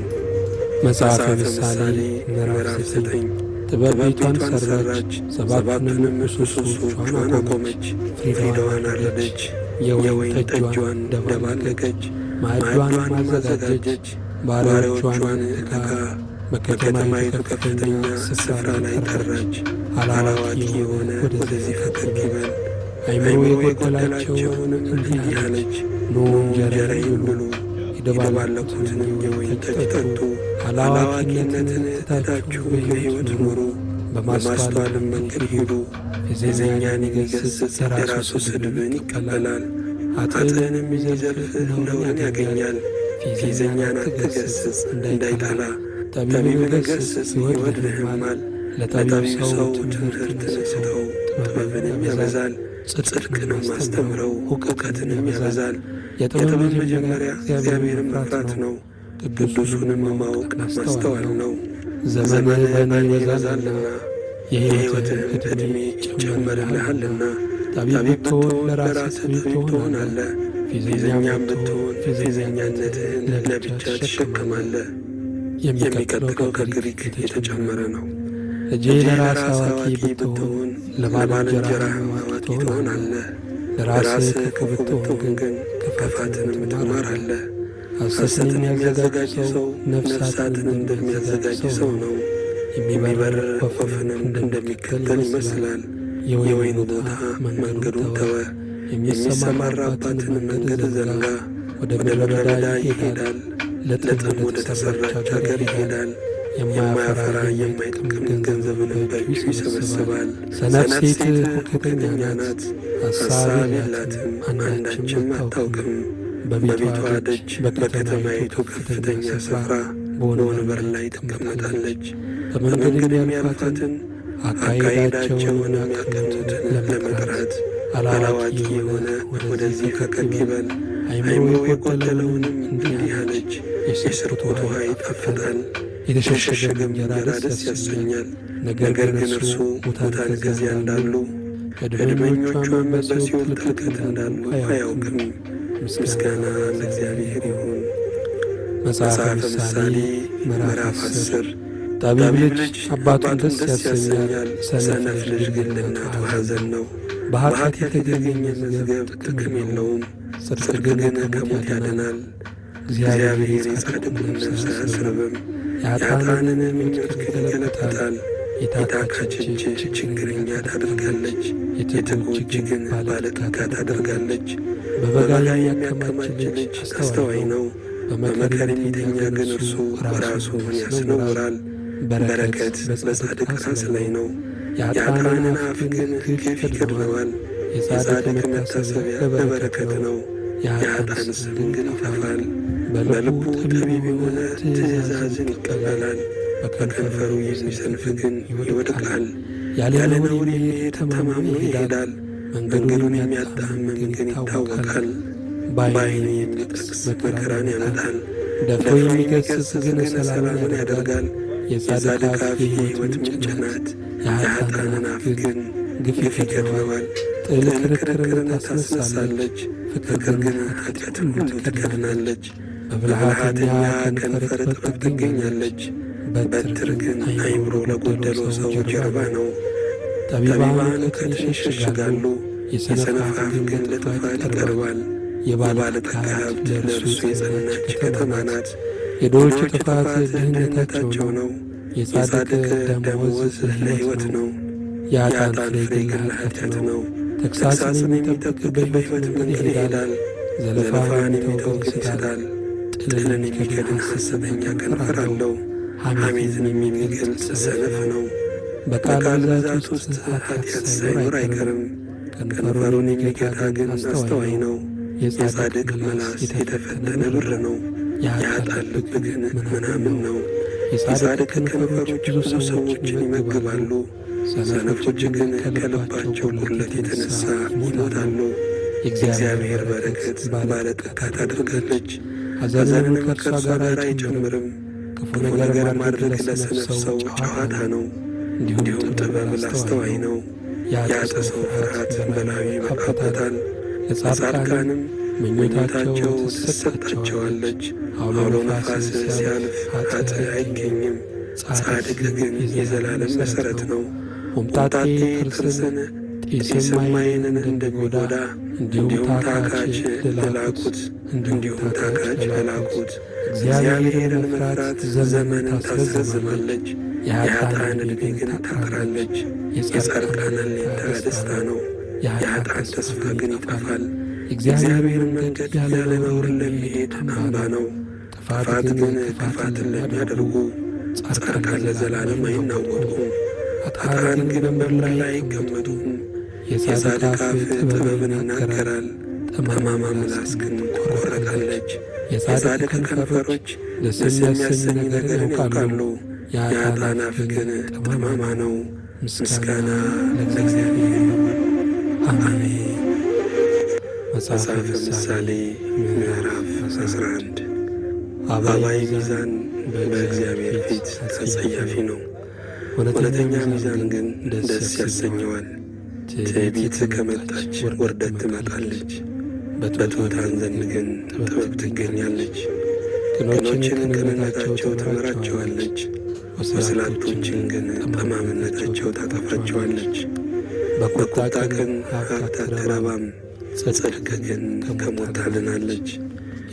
መጽሐፈ መጽሐፈ ምሳሌ ምሳሌ ምዕራፍ ምዕራፍ 9። 9። ጥበብ ጥበብ ቤቷን ቤቷን ሠራች፣ ሠራች፣ ሰባቱንም ሰባቱንም ምሰሶቿን ምሰሶቿን አቆመች። አቆመች። ፍሪዳዋን ፍሪዳዋን አረደች፣ አረደች፣ የወይን የወይን ጠጇን ጠጇን ደባለቀች፣ ደባለቀች፣ ማዕዷንም ማዕዷንም አዘጋጀች። አዘጋጀች። ባሪያዎቿን ባሪያዎቿን ልካ ልካ በከተማይቱ በከተማይቱ ከፍተኛ ከፍተኛ ስፍራ ስፍራ ላይ ላይ ጠራች። ጠራች። አላዋቂ አላዋቂ የሆነ የሆነ ወደዚህ ወደዚህ ፈቀቅ ፈቀቅ ይበል። ይበል። አእምሮ አእምሮ የጎደላቸውንም የጎደላቸውንም እንዲህ እንዲህ አለች፣ አለች፣ ኑ ኑ እንጀራዬን እንጀራዬን ብሉ፣ ብሉ፣ የደባለቁትንም የደባለቁትንም የወይን የወይን ጠጅ ጠጅ ጠጡ። ጠጡ። አላዋቂነትን አላዋቂነትን ትታችሁ ትታችሁ በሕይወት በሕይወት ኑሩ፣ ኑሩ፣ በማስተዋልም መንገድ ሂዱ። ፌዘኛን የሚገሥጽ የራሱ ስድብን ይቀበላል፣ ኃጥእንም የሚዘልፍ ነውርን ያገኛል። ፌዘኛን አትገሥጽ እንዳይጠላ፣ ጠቢብን ገሥጽ ይወድድህማል። ለጠቢብ ሰው ትምህርትን ስጠው፣ ጥበብንም ያበዛል። ጽድቅንም አስተምረው፣ እውቀትንም ያበዛል። የጥበብ መጀመሪያ እግዚአብሔርን መፍራት ነው፣ ቅዱሱንም ማወቅ ማስተዋል ነው። ዘመንህ በእኔ ይበዛልና የሕይወትህም ዕድሜ ይጨመርልሃልና። ጠቢብ ብትሆን ለራስህ ጠቢብ ትሆናለህ፣ ፌዘኛም ብትሆን ፌዘኛነትህን ለብቻ ትሸከማለህ። የሚቀጥለው ከግሪክ የተጨመረ ነው። ልጄ ለራስህ አዋቂ ብትሆን ለባልንጀራህም አዋቂ ትሆናለህ። ለራስህ ክፉ ብትሆን ግን ክፋትንም ትማራለህ። ሐሰትን የሚያዘጋጅ ሰው ነፍሳትን እንደሚያዘጋጅ ሰው ነው። የሚበር የሚበር ወፍንም ወፍንም እንደሚከተል እንደሚከተል ይመስላል። ይመስላል። የወይን የወይን ቦታ ቦታ መንገዱን መንገዱን ተወ፣ ተወ፣ የሚሰማራባትን የሚሰማራባትን መንገድ መንገድ ዘንጋ። ዘንጋ። ወደ ወደ ምድረ ምድረ በዳ በዳ ይሄዳል፣ ይሄዳል፣ ለጥም ለጥም ወደ ወደ ተሰራች ተሰራች አገር አገር ይሄዳል። ይሄዳል። የማያፈራ የማያፈራ የማይጠቅም የማይጠቅም ገንዘብን ገንዘብንም በእጁ በእጁ ይሰበስባል። ይሰበስባል። ሰነፍ ሰነፍ ሴት ሴት ሁከተኛ ሁከተኛ ናት፣ ናት፣ ሐሳብ ሐሳብ የላትም የላትም፣ አንዳችም አንዳችም አታውቅም። አታውቅም። በቤቷ በቤቷ ደጅ ደጅ በከተማይቱ በከተማይቱ ከፍተኛ ከፍተኛ ስፍራ ስፍራ በወንበር በወንበር ላይ ላይ ትቀመጣለች። ትቀመጣለች። በመንገድ በመንገድ የሚያልፋትን የሚያልፋትን አካሄዳቸውን አካሄዳቸውን የሚያቀኑትን የሚያቀኑትን ለመጥራት ለመጥራት አላዋቂ አላዋቂ የሆነ የሆነ ወደዚህ ወደዚህ ፈቀቅ ፈቀቅ ይበል። ይበል። አእምሮ አእምሮ የጎደለውንም የጎደለውንም እንዲህ እንዲህ አለች፣ አለች፣ የስርቆት የስርቆት ውሃ ውሃ ይጣፍጣል፣ ይጣፍጣል፣ የተሸሸገም የተሸሸገም እንጀራ እንጀራ ደስ ደስ ያሰኛል። ያሰኛል። ነገር ነገር ግን ግን እርሱ እርሱ ሙታን ሙታን ከዚያ ከዚያ እንዳሉ እንዳሉ ዕድመኞቿም ዕድመኞቿም በሲኦል በሲኦል ጥልቀት ጥልቀት እንዳሉ እንዳሉ አያውቅም። አያውቅም። ምስጋና ምስጋና ለእግዚአብሔር ለእግዚአብሔር ይሁን። ይሁን። መጽሐፈ መጽሐፈ ምሳሌ ምሳሌ ምዕራፍ ምዕራፍ 10። 10። ጠቢብ ጠቢብ ልጅ ልጅ አባቱን አባቱን ደስ ደስ ያሰኛል፣ ያሰኛል፣ ሰነፍ ሰነፍ ልጅ ልጅ ግን ግን ለእናቱ ለእናቱ ሐዘን ሐዘን ነው። ነው። በኃጢአት በኃጢአት የተገኘ የተገኘ መዝገብ መዝገብ ጥቅም ጥቅም የለውም፣ የለውም፣ ጽድቅ ጽድቅ ግን ግን ከሞት ከሞት ያድናል። ያድናል። እግዚአብሔር እግዚአብሔር የጻድቁን የጻድቁን ነፍስ ነፍስ አያስርብም፣ አያስርብም፣ የኃጥአንን የኃጥአንን ምኞት ምኞት ግን ግን ይገለብጣል። ይገለብጣል። የታካች የታካች እጅ እጅ ችግረኛ ችግረኛ ታደርጋለች፣ ታደርጋለች፣ የትጉ የትጉ እጅ እጅ ግን ግን ባለጠጋ ባለጠጋ ታደርጋለች። ታደርጋለች። በበጋ በበጋ የሚያከማች የሚያከማች ልጅ ልጅ አስተዋይ አስተዋይ ነው፣ ነው፣ በመከር በመከር የሚተኛ የሚተኛ ግን ግን እርሱ እርሱ ራሱን ራሱን ያስነውራል። ያስነውራል። በረከት በረከት በጻድቅ በጻድቅ ራስ ራስ ላይ ላይ ነው፣ ነው፣ የኃጥአንን የኃጥአንን አፍ አፍ ግን ግን ግፍ ግፍ ይከድነዋል። ይከድነዋል። የጻድቅ የጻድቅ መታሰቢያ መታሰቢያ ለበረከት ለበረከት ነው፣ ነው፣ የኃጥአን የኃጥአን ስም ስም ግን ግን ይጠፋል። ይጠፋል። በልቡ በልቡ ጠቢብ ጠቢብ የሆነ የሆነ ትእዛዝን ትእዛዝን ይቀበላል፣ ይቀበላል፣ በከንፈሩ በከንፈሩ የሚሰንፍ የሚሰንፍ ግን ግን ይወድቃል። ይወድቃል። ያለ ያለ ነውር ነውር የሚሄድ የሚሄድ ተማምኖ ተማምኖ ይሄዳል፣ ይሄዳል፣ መንገዱን መንገዱን የሚያጣምም የሚያጣምም ግን ግን ይታወቃል። ይታወቃል። በዓይኑ በዓይኑ የሚጠቅስ የሚጠቅስ መከራን መከራን ያመጣል፣ ያመጣል፣ ደፍሮ ደፍሮ የሚገሥጽ የሚገሥጽ ግን ግን ሰላምን ሰላምን ያደርጋል። ያደርጋል። የጻድቅ የጻድቅ አፍ አፍ የሕይወት የሕይወት ምንጭ ምንጭ ናት፣ ናት፣ የኃጥአንን የኃጥአንን አፍ አፍ ግን ግን ግፍ ግፍ ይከድነዋል። ይከድነዋል። ጥል ጥል ክርክርን ክርክርን ታስነሳለች፣ ታስነሳለች፣ ፍቅር ፍቅር ግን ግን ኃጢአትን ኃጢአትን ሁሉ ሁሉ ትከድናለች። ትከድናለች። በብልሃተኛ በብልሃተኛ ከንፈር ከንፈር ጥበብ ጥበብ ትገኛለች፣ ትገኛለች፣ በትር በትር ግን ግን አእምሮ አእምሮ ለጎደለው ለጎደለው ሰው ሰው ጀርባ ጀርባ ነው። ነው። ጠቢባን ጠቢባን እውቀትን እውቀትን ይሸሽጋሉ፣ ይሸሽጋሉ፣ የሰነፍ የሰነፍ አፍ አፍ ግን ግን ለጥፋት ለጥፋት ይቀርባል። ይቀርባል። የባለጠጋ የባለጠጋ ሀብት ሀብት ለእርሱ ለእርሱ የጸናች የጸናች ከተማ ከተማ ናት። ናት። የድሆች የድሆች ጥፋት ጥፋት ድህነታቸው ድህነታቸው ነው፣ ነው፣ የጻድቅ የጻድቅ ደመወዝ ደመወዝ ለሕይወት ለሕይወት ነው። ነው። የኃጥአን የኃጥአን ፍሬ ፍሬ ግን ግን ለኃጢአት ለኃጢአት ነው። ነው። ተግሣጽን ተግሣጽን የሚጠብቅ የሚጠብቅ በሕይወት በሕይወት መንገድ መንገድ ይሄዳል። ይሄዳል። ዘለፋን ዘለፋን የሚተው የሚተው ግን ግን ይስታል። ይስታል። ጥልን ጥልን የሚከድን የሚከድን ሐሰተኛ ሐሰተኛ ከንፈር ከንፈር አለው። አለው። ሐሜትን ሐሜትን የሚገልጽ የሚገልጽ ሰነፍ ሰነፍ ነው። ነው። በቃል በቃል ብዛት ብዛት ውስጥ ውስጥ ኃጢአት ኃጢአት ሳይኖር ሳይኖር አይቀርም። አይቀርም። ከንፈሩን ከንፈሩን የሚገታ የሚገታ ግን ግን አስተዋይ አስተዋይ ነው። ነው። የጻድቅ የጻድቅ ምላስ ምላስ የተፈተነ የተፈተነ ብር ብር ነው፣ ነው፣ የኃጥአን የኃጥአን ልብ ልብ ግን ግን ምናምን ምናምን ነው። ነው። የጻድቅ የጻድቅ ከንፈሮች ከንፈሮች ብዙ ብዙ ሰዎችን ሰዎችን ይመግባሉ፣ ይመግባሉ፣ ሰነፎች ሰነፎች ግን ግን ከልባቸው ከልባቸው ጉድለት ጉድለት የተነሳ የተነሳ ይሞታሉ። ይሞታሉ። የእግዚአብሔር የእግዚአብሔር በረከት በረከት ባለጠጋ ባለጠጋ ታደርጋለች፣ ታደርጋለች፣ ሐዘንንም ሐዘንንም ከእርሷ ከእርሷ ጋር ጋር አይጨምርም። አይጨምርም። ክፉ ክፉ ነገር ነገር ማድረግ ማድረግ ለሰነፍ ለሰነፍ ሰው ሰው ጨዋታ ጨዋታ ነው፣ ነው፣ እንዲሁም እንዲሁም ጥበብ ጥበብ ለአስተዋይ ለአስተዋይ ነው። ነው። የኃጥእ የኃጥእ ሰው ሰው ፍርሃት ፍርሃት በላዩ በላዩ ይመጣበታል፣ ይመጣበታል፣ ለጻድቃንም ለጻድቃንም ምኞታቸው ምኞታቸው ትሰጣቸዋለች። ትሰጣቸዋለች። አውሎ አውሎ ነፋስ ነፋስ ሲያልፍ ሲያልፍ ኃጥእ ኃጥእ አይገኝም፣ አይገኝም፣ ጻድቅ ጻድቅ ግን ግን የዘላለም የዘላለም መሠረት መሠረት ነው። ነው። ሆምጣጤ ሆምጣጤ ጥርስን ጥርስን ጢስም ጢስም ዓይንን ዓይንን እንደሚጎዳ እንደሚጎዳ እንዲሁም እንዲሁም ታካች ታካች ለላኩት ለላኩት እንዲሁም እንዲሁም ታካች ታካች ለላኩት። ለላኩት። እግዚአብሔርን እግዚአብሔርን መፍራት መፍራት ዘመንን ዘመንን ታስረዝማለች፣ ታስረዝማለች፣ የኃጥአን የኃጥአን ዕድሜ ዕድሜ ግን ግን ታጥራለች። ታጥራለች። የጻድቃን የጻድቃን አለኝታ አለኝታ ደስታ ደስታ ነው፣ ነው፣ የኃጥአን የኃጥአን ተስፋ ተስፋ ግን ግን ይጠፋል። ይጠፋል። የእግዚአብሔር የእግዚአብሔርን መንገድ መንገድ ያለ ያለ ነውር ነውር ለሚሄድ ለሚሄድ አምባ አምባ ነው። ነው። ጥፋት ጥፋት ግን ግን ክፋትን ክፋትን ለሚያደርጉ ለሚያደርጉ ጻድቃን ጻድቃን ለዘላለም ለዘላለም አይናወጡም። አይናወጡም። ኃጥአን ግን በምድር ላይ አይቀመጡም። የጻድቅ አፍ ጥበብን ይናገራል፣ ጠማማ ምላስ ግን ትቆረጣለች። የጻድቅ ከንፈሮች ደስ የሚያሰኝ ነገርን ያውቃሉ፣ የኃጥአን አፍ ግን ጠማማ ነው። ምስጋና ለእግዚአብሔር ይሁን፣ አሜን። መጽሐፈ ምሳሌ ምዕራፍ 11። አባይ ሚዛን በእግዚአብሔር ፊት አጸያፊ ነው፣ እውነተኛ ሚዛን ግን ደስ ያሰኘዋል። ትዕቢት ከመጣች ውርደት ትመጣለች፣ በትሑታን ዘንድ ግን ጥበብ ትገኛለች። ቅኖችን ቅንነታቸው ትመራቸዋለች፣ ወስላቶችን ግን ጠማምነታቸው ታጠፋቸዋለች። በቁጣ ቀን ሀብት አትረባም፣ ጽድቅ ግን ከሞት ታድናለች።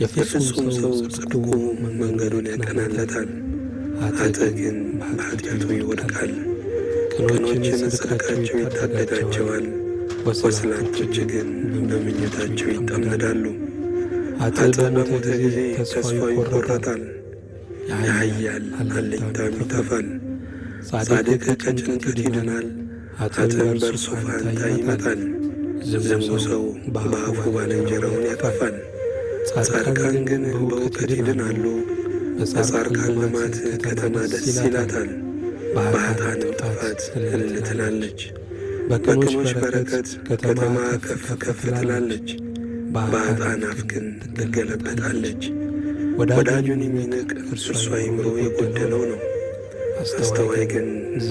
የፍጹም ሰው ጽድቁ መንገዱን ያቀናለታል፣ ኃጥእ ግን በኃጢአቱ ይወድቃል። ቅኖችን ጽድቃቸው ይታደጋቸዋል፣ ወስላቶች ግን በምኞታቸው ይጠመዳሉ። ኃጥእ በሞተ ጊዜ ተስፋው ይቆረጣል፣ የኃያል አለኝታም ይጠፋል። ጻድቅ ከጭንቀት ይድናል፣ ኃጥእም በእርሱ ፋንታ ይመጣል። ዝንጉ ሰው በአፉ ባልንጀራውን ያጠፋል። ጻድቃን ግን በእውቀት ይድናሉ። በጻድቃን ልማት ከተማ ደስ ይላታል፣ በኃጥአንም ጥፋት እልል ትላለች። በቅኖች በረከት ከተማ ከፍ ከፍ ትላለች፣ በኃጥአን አፍ ግን ትገለበጣለች። ወዳጁን የሚንቅ እርሱ አእምሮ የጎደለው ነው፣ አስተዋይ ግን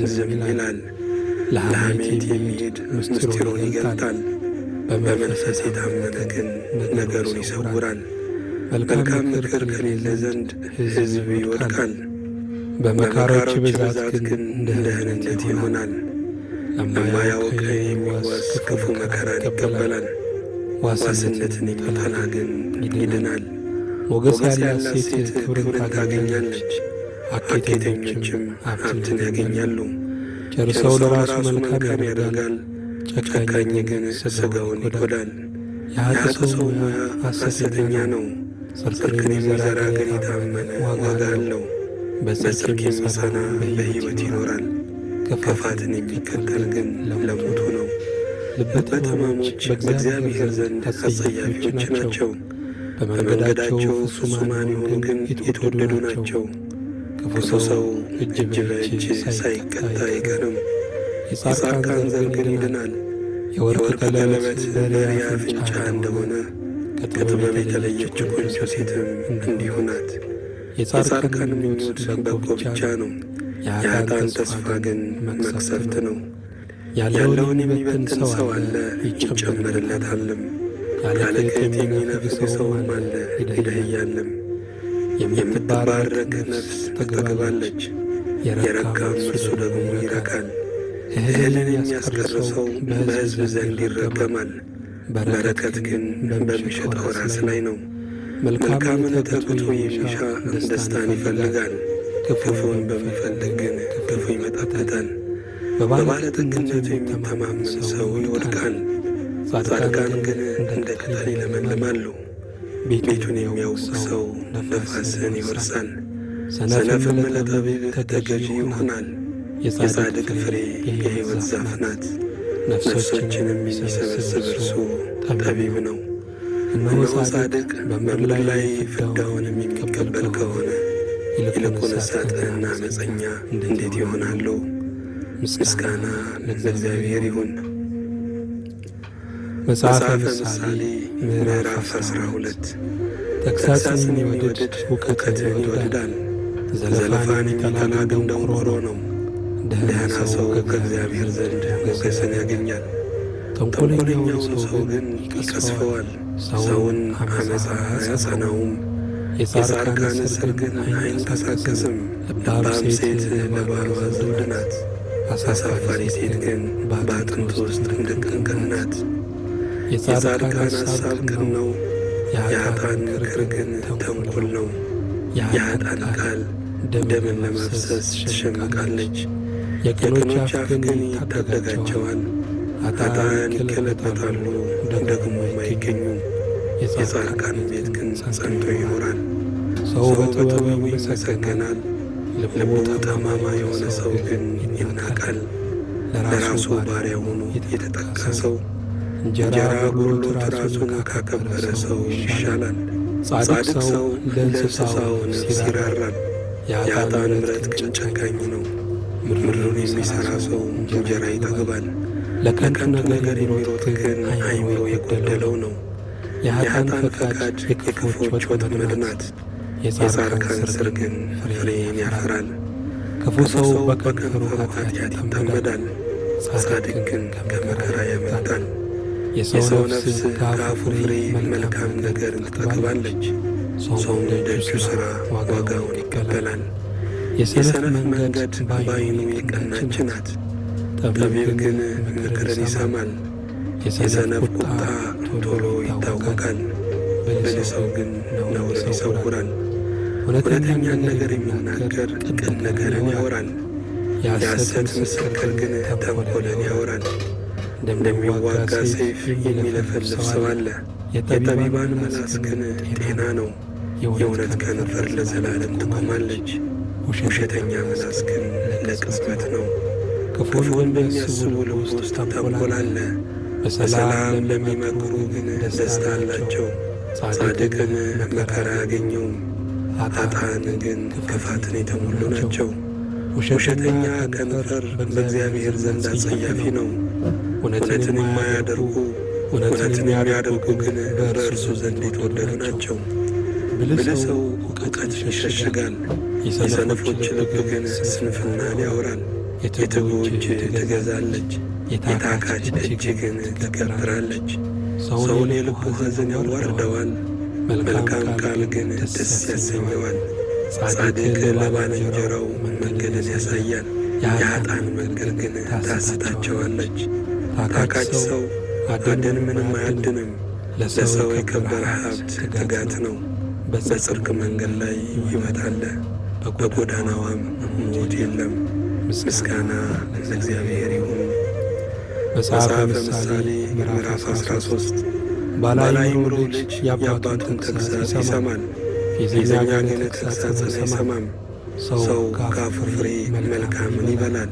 ዝም ይላል። ለሐሜት የሚሄድ ምስጢሩን ይገልጣል፣ በመንፈስ የታመነ ግን ነገሩን ይሰውራል። መልካም ምክር ከሌለ ዘንድ ሕዝብ ይወድቃል፣ በመካሮች ብዛት ግን ደህንነት ይሆናል። ለማያውቅ የሚዋስ ክፉ መከራን ይቀበላል፣ ዋስነትን የሚጠላ ግን ይድናል። ሞገስ ያላት ሴት ክብርን ታገኛለች፣ ሀኬተኞችም ሀብትን ያገኛሉ። ቸር ሰው ለራሱ መልካም ያደርጋል፣ ጨካኝ ግን ሥጋውን ይጎዳል። የኃጥእ ሰው ሙያ ሐሰተኛ ነው፣ ጽድቅን የሚዘራ ግን የታመነ ዋጋ አለው። በጽድቅ የሚጸና በሕይወት ይኖራል፣ ክፋትን የሚከተል ግን ለሞቱ ነው። ልበ ጠማሞች በእግዚአብሔር ዘንድ አስጸያፊዎች ናቸው፣ በመንገዳቸው ፍጹማን የሆኑ ግን የተወደዱ ናቸው። ክፉ ሰው እጅ በእጅ ሳይቀጣ አይቀርም፣ የጻድቃን ዘር ግን ይድናል። የወርቅ ቀለበት በሪያ አፍንጫ እንደሆነ ከጥበብ የተለየች ቆንጆ ሴትም እንዲሁ ናት። የጻድቃን ምኞት በጎ ብቻ ነው፣ የኃጥአን ተስፋ ግን መቅሰፍት ነው። ያለውን የሚበትን ሰው አለ፣ ይጨመርለታልም። ያለ ክህደት የሚነፍግ ሰውም አለ፣ ይደኸያልም። የምትባረክ ነፍስ ትጠግባለች፣ የረካም እርሱ ደግሞ ይረካል። እህልን የሚያስቀር ሰው በሕዝብ ዘንድ ይረገማል፣ በረከት ግን በሚሸጠው ራስ ላይ ነው። መልካምን ተግቶ የሚሻ ደስታን ይፈልጋል፣ ክፉን በሚፈልግ ግን ክፉ ይመጣበታል። በባለጠግነቱ የሚተማመን ሰው ይወድቃል፣ ጻድቃን ግን እንደ ቅጠል ይለመልማሉ። ቤቱን የሚያውቅ ሰው ነፋስን ይወርሳል፣ ሰነፍም ለጠቢብ ተገዢ ይሆናል። የጻድቅ ፍሬ የሕይወት ዛፍ ናት፣ ነፍሶችንም የሚሰበስብ እርሱ ጠቢብ ነው። እነሆ ጻድቅ በምድር ላይ ፍዳውን የሚቀበል ከሆነ ይልቁንስ ኃጥእና ዓመፀኛ እንዴት ይሆናሉ? ምስጋና ለእግዚአብሔር ይሁን። መጽሐፈ ምሳሌ ምዕራፍ 12። ተግሣጽን የሚወድድ እውቀትን ይወድዳል፣ ዘለፋን የሚጠላ ግን ደንቆሮ ነው። ደህና ሰው ከእግዚአብሔር ዘንድ ሞገስን ያገኛል፣ ተንኮለኛውን ሰው ግን ይቀስፈዋል። ሰውን ዓመፃ አያጸናውም፣ የጻድቃን እስር ግን አይንቀሳቀስም። ልባም ሴት ለባሏ ዘውድ ናት፣ አሳፋሪ ሴት ግን በአጥንቱ ውስጥ እንደ ቅንቅን ናት። የጻድቃን ሐሳብ ቅን ነው፣ የኃጥአን ምክር ግን ተንኮል ነው። የኃጥአን ቃል ደምን ለማፍሰስ ትሸምቃለች፣ የቅኖች አፍ ግን ይታደጋቸዋል። ኃጥአን ይገለበጣሉ ደግሞም አይገኙም፣ የጻድቃን ቤት ግን ጸንቶ ይኖራል። ሰው በጥበቡ ይመሰገናል፣ ልቡ ጠማማ የሆነ ሰው ግን ይናቃል። ለራሱ ባሪያ ሆኖ የተጠጋ ሰው እንጀራ ጎድሎት ራሱን ካከበረ ሰው ይሻላል። ጻድቅ ሰው ለእንስሳው ነፍስ ይራራል፣ የኃጥአን ምሕረት ግን ጨካኝ ነው። ምድሩን የሚሠራ ሰው እንጀራ ይጠግባል፣ ለከንቱ ነገር የሚሮጥ ግን አእምሮ የጎደለው ነው። የኃጥአን ፈቃድ የክፉዎች ወጥመድ ናት፣ የጻድቃን ሥር ግን ፍሬን ያፈራል። ክፉ ሰው በከንፈሩ ኃጢአት ይጠመዳል፣ ጻድቅ ግን ከመከራ ያመልጣል። የሰው ነፍስ ከአፉ ፍሬ መልካም ነገርን ትጠግባለች፣ ሰውም እንደ እጁ ሥራ ዋጋውን ይቀበላል። የሰነፍ መንገድ በዓይኑ የቀናች ናት፣ ጠቢብ ግን ምክርን ይሰማል። የሰነፍ ቁጣ ቶሎ ይታወቃል፣ ብልህ ሰው ግን ነውርን ይሰውራል። እውነተኛን ነገር የሚናገር ቅን ነገርን ያወራል፣ የሐሰት ምስክር ግን ተንኮልን ያወራል። እንደሚዋጋ ሰይፍ የሚለፈልፍ ሰው አለ፣ የጠቢባን ምላስ ግን ጤና ነው። የእውነት ከንፈር ለዘላለም ትቆማለች፣ ውሸተኛ ምላስ ግን ለቅጽበት ነው። ክፉን በሚያስቡ ልብ ውስጥ ተንኮል አለ፣ በሰላም ለሚመክሩ ግን ደስታ አላቸው። ጻድቅን መከራ አያገኘውም፣ ኃጥአን ግን ክፋትን የተሞሉ ናቸው። ውሸተኛ ከንፈር በእግዚአብሔር ዘንድ አጸያፊ ነው። እውነትን የማያደርጉ እውነትን የሚያደርጉ ግን በእርሱ ዘንድ የተወደዱ ናቸው። ብልህ ሰው እውቀትን ይሸሽጋል፣ የሰነፎች ልብ ግን ስንፍናን ያወራል። የትጉ እጅ ትገዛለች፣ የታካች እጅ ግን ትገብራለች። ሰውን የልቡ ሐዘን ያዋርደዋል፣ መልካም ቃል ግን ደስ ያሰኘዋል። ጻድቅ ለባልንጀራው መንገድን ያሳያል፣ የኃጥአን መንገድ ግን ታስታቸዋለች። ታካች ሰው አደን ምንም አያድንም፣ ለሰው የከበረ ሀብት ትጋት ነው። በጽድቅ መንገድ ላይ ሕይወት አለ፣ በጎዳናዋም ሞት የለም። ምስጋና ለእግዚአብሔር ይሁን። መጽሐፈ ምሳሌ ምዕራፍ 13። ባለአእምሮ ልጅ የአባቱን ተግሣጽ ይሰማል፣ ፌዘኛ ግን ተግሣጽን አይሰማም። ሰው ከአፉ ፍሬ መልካምን ይበላል፣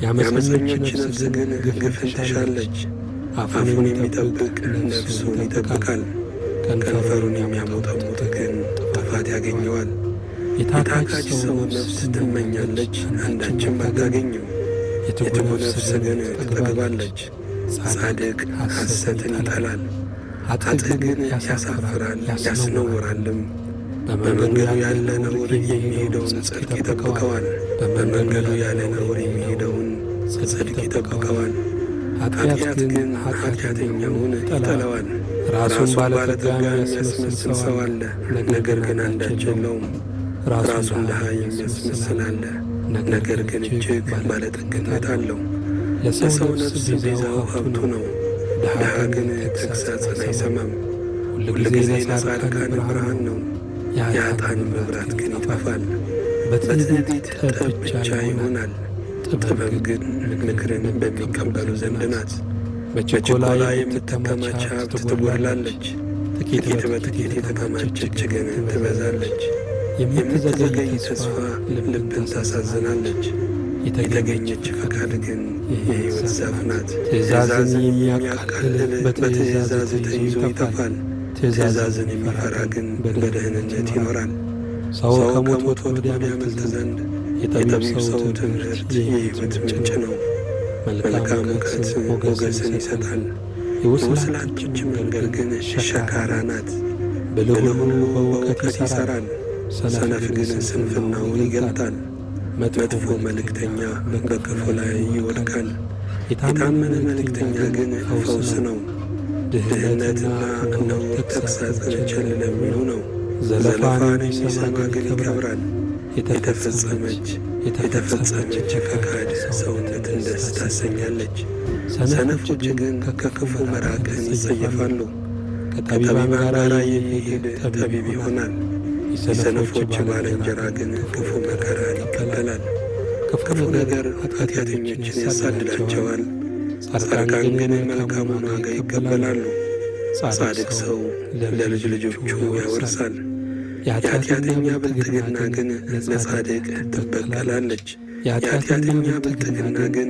የዓመፀኞች ነፍስ ግን ግፍን ትሻለች። አፉን የሚጠብቅ ነፍሱን ይጠብቃል፣ ከንፈሩን የሚያሞጠሙጥ ግን ጥፋት ያገኘዋል። የታካች ሰው ነፍስ ትመኛለች፣ አንዳችም አታገኝም። የትጉ ነፍስ ግን ትጠግባለች። ጻድቅ ሐሰትን ይጠላል፣ ኃጥእ ግን ያሳፍራል ያስነውራልም። በመንገዱ ያለ ነውር የሚሄደውን ጽድቅ ይጠብቀዋል። በመንገዱ ያለ ነውር የሚሄደውን ጽድቅ ይጠብቀዋል። ኃጢአት ግን ኃጢአተኛውን ይጠላዋል። ራሱን ባለጠጋ የሚያስመስል ሰው አለ፣ ነገር ግን አንዳች የለውም። ራሱን ድሃ የሚያስመስል አለ፣ ነገር ግን እጅግ ባለጠግነት አለው። ለሰው ነፍስ ቤዛው ሀብቱ ነው፣ ድሃ ግን ተግሣጽን አይሰማም። ሁልጊዜ ለጻድቃን ብርሃን ነው፣ የኃጥአን መብራት ግን ይጠፋል። በትዕቢት ጠብ ብቻ ይሆናል፣ ጥበብ ግን ምክርን በሚቀበሉ ዘንድ ናት። በችኮላ የምትከማች ሀብት ትጎድላለች፣ ጥቂት በጥቂት የተከማቸች ግን ትበዛለች። የምትዘገይ ተስፋ ልብን ታሳዝናለች፣ የተገኘች ፈቃድ ግን የሕይወት ዛፍ ናት። ትእዛዝን የሚያቃልል በትእዛዝ ተይዞ ይጠፋል፣ ትእዛዝን የሚፈራ ግን በደህንነት ይኖራል። ሰው ከሞት ወጥመድ ያመልጥ ዘንድ የጠቢብ ሰው ትምህርት የሕይወት ምንጭ ነው። መልካም እውቀት ሞገስን ይሰጣል፣ የወስላቶች መንገድ ግን ሸካራ ናት። ብልህ ሁሉ በእውቀት ይሠራል፣ ሰነፍ ግን ስንፍናውን ይገልጣል። መጥፎ መልእክተኛ በክፉ ላይ ይወድቃል፣ የታመነ መልእክተኛ ግን ፈውስ ነው። ድህነትና ነውር ተግሣጽን ቸል ለሚሉ ነው። ዘለፋን የሚሰማ ግን ይከብራል። የተፈጸመች ፈቃድ ሰውነትን ደስ ታሰኛለች። ሰነፎች ግን ከክፉ መራቅን ይጸየፋሉ። ከጠቢባን ጋር የሚሄድ ጠቢብ ይሆናል፣ የሰነፎች ባልንጀራ ግን ክፉ መከራን ይቀበላል። ክፉ ነገር ኃጢአተኞችን ያሳድዳቸዋል፣ ጻድቃን ግን መልካሙን ዋጋ ይቀበላሉ። ጻድቅ ሰው ለልጅ ልጆቹ ያወርሳል፣ የኃጢአተኛ ብልጥግና ግን ለጻድቅ ትበቀላለች። የኃጢአተኛ ብልጥግና ግን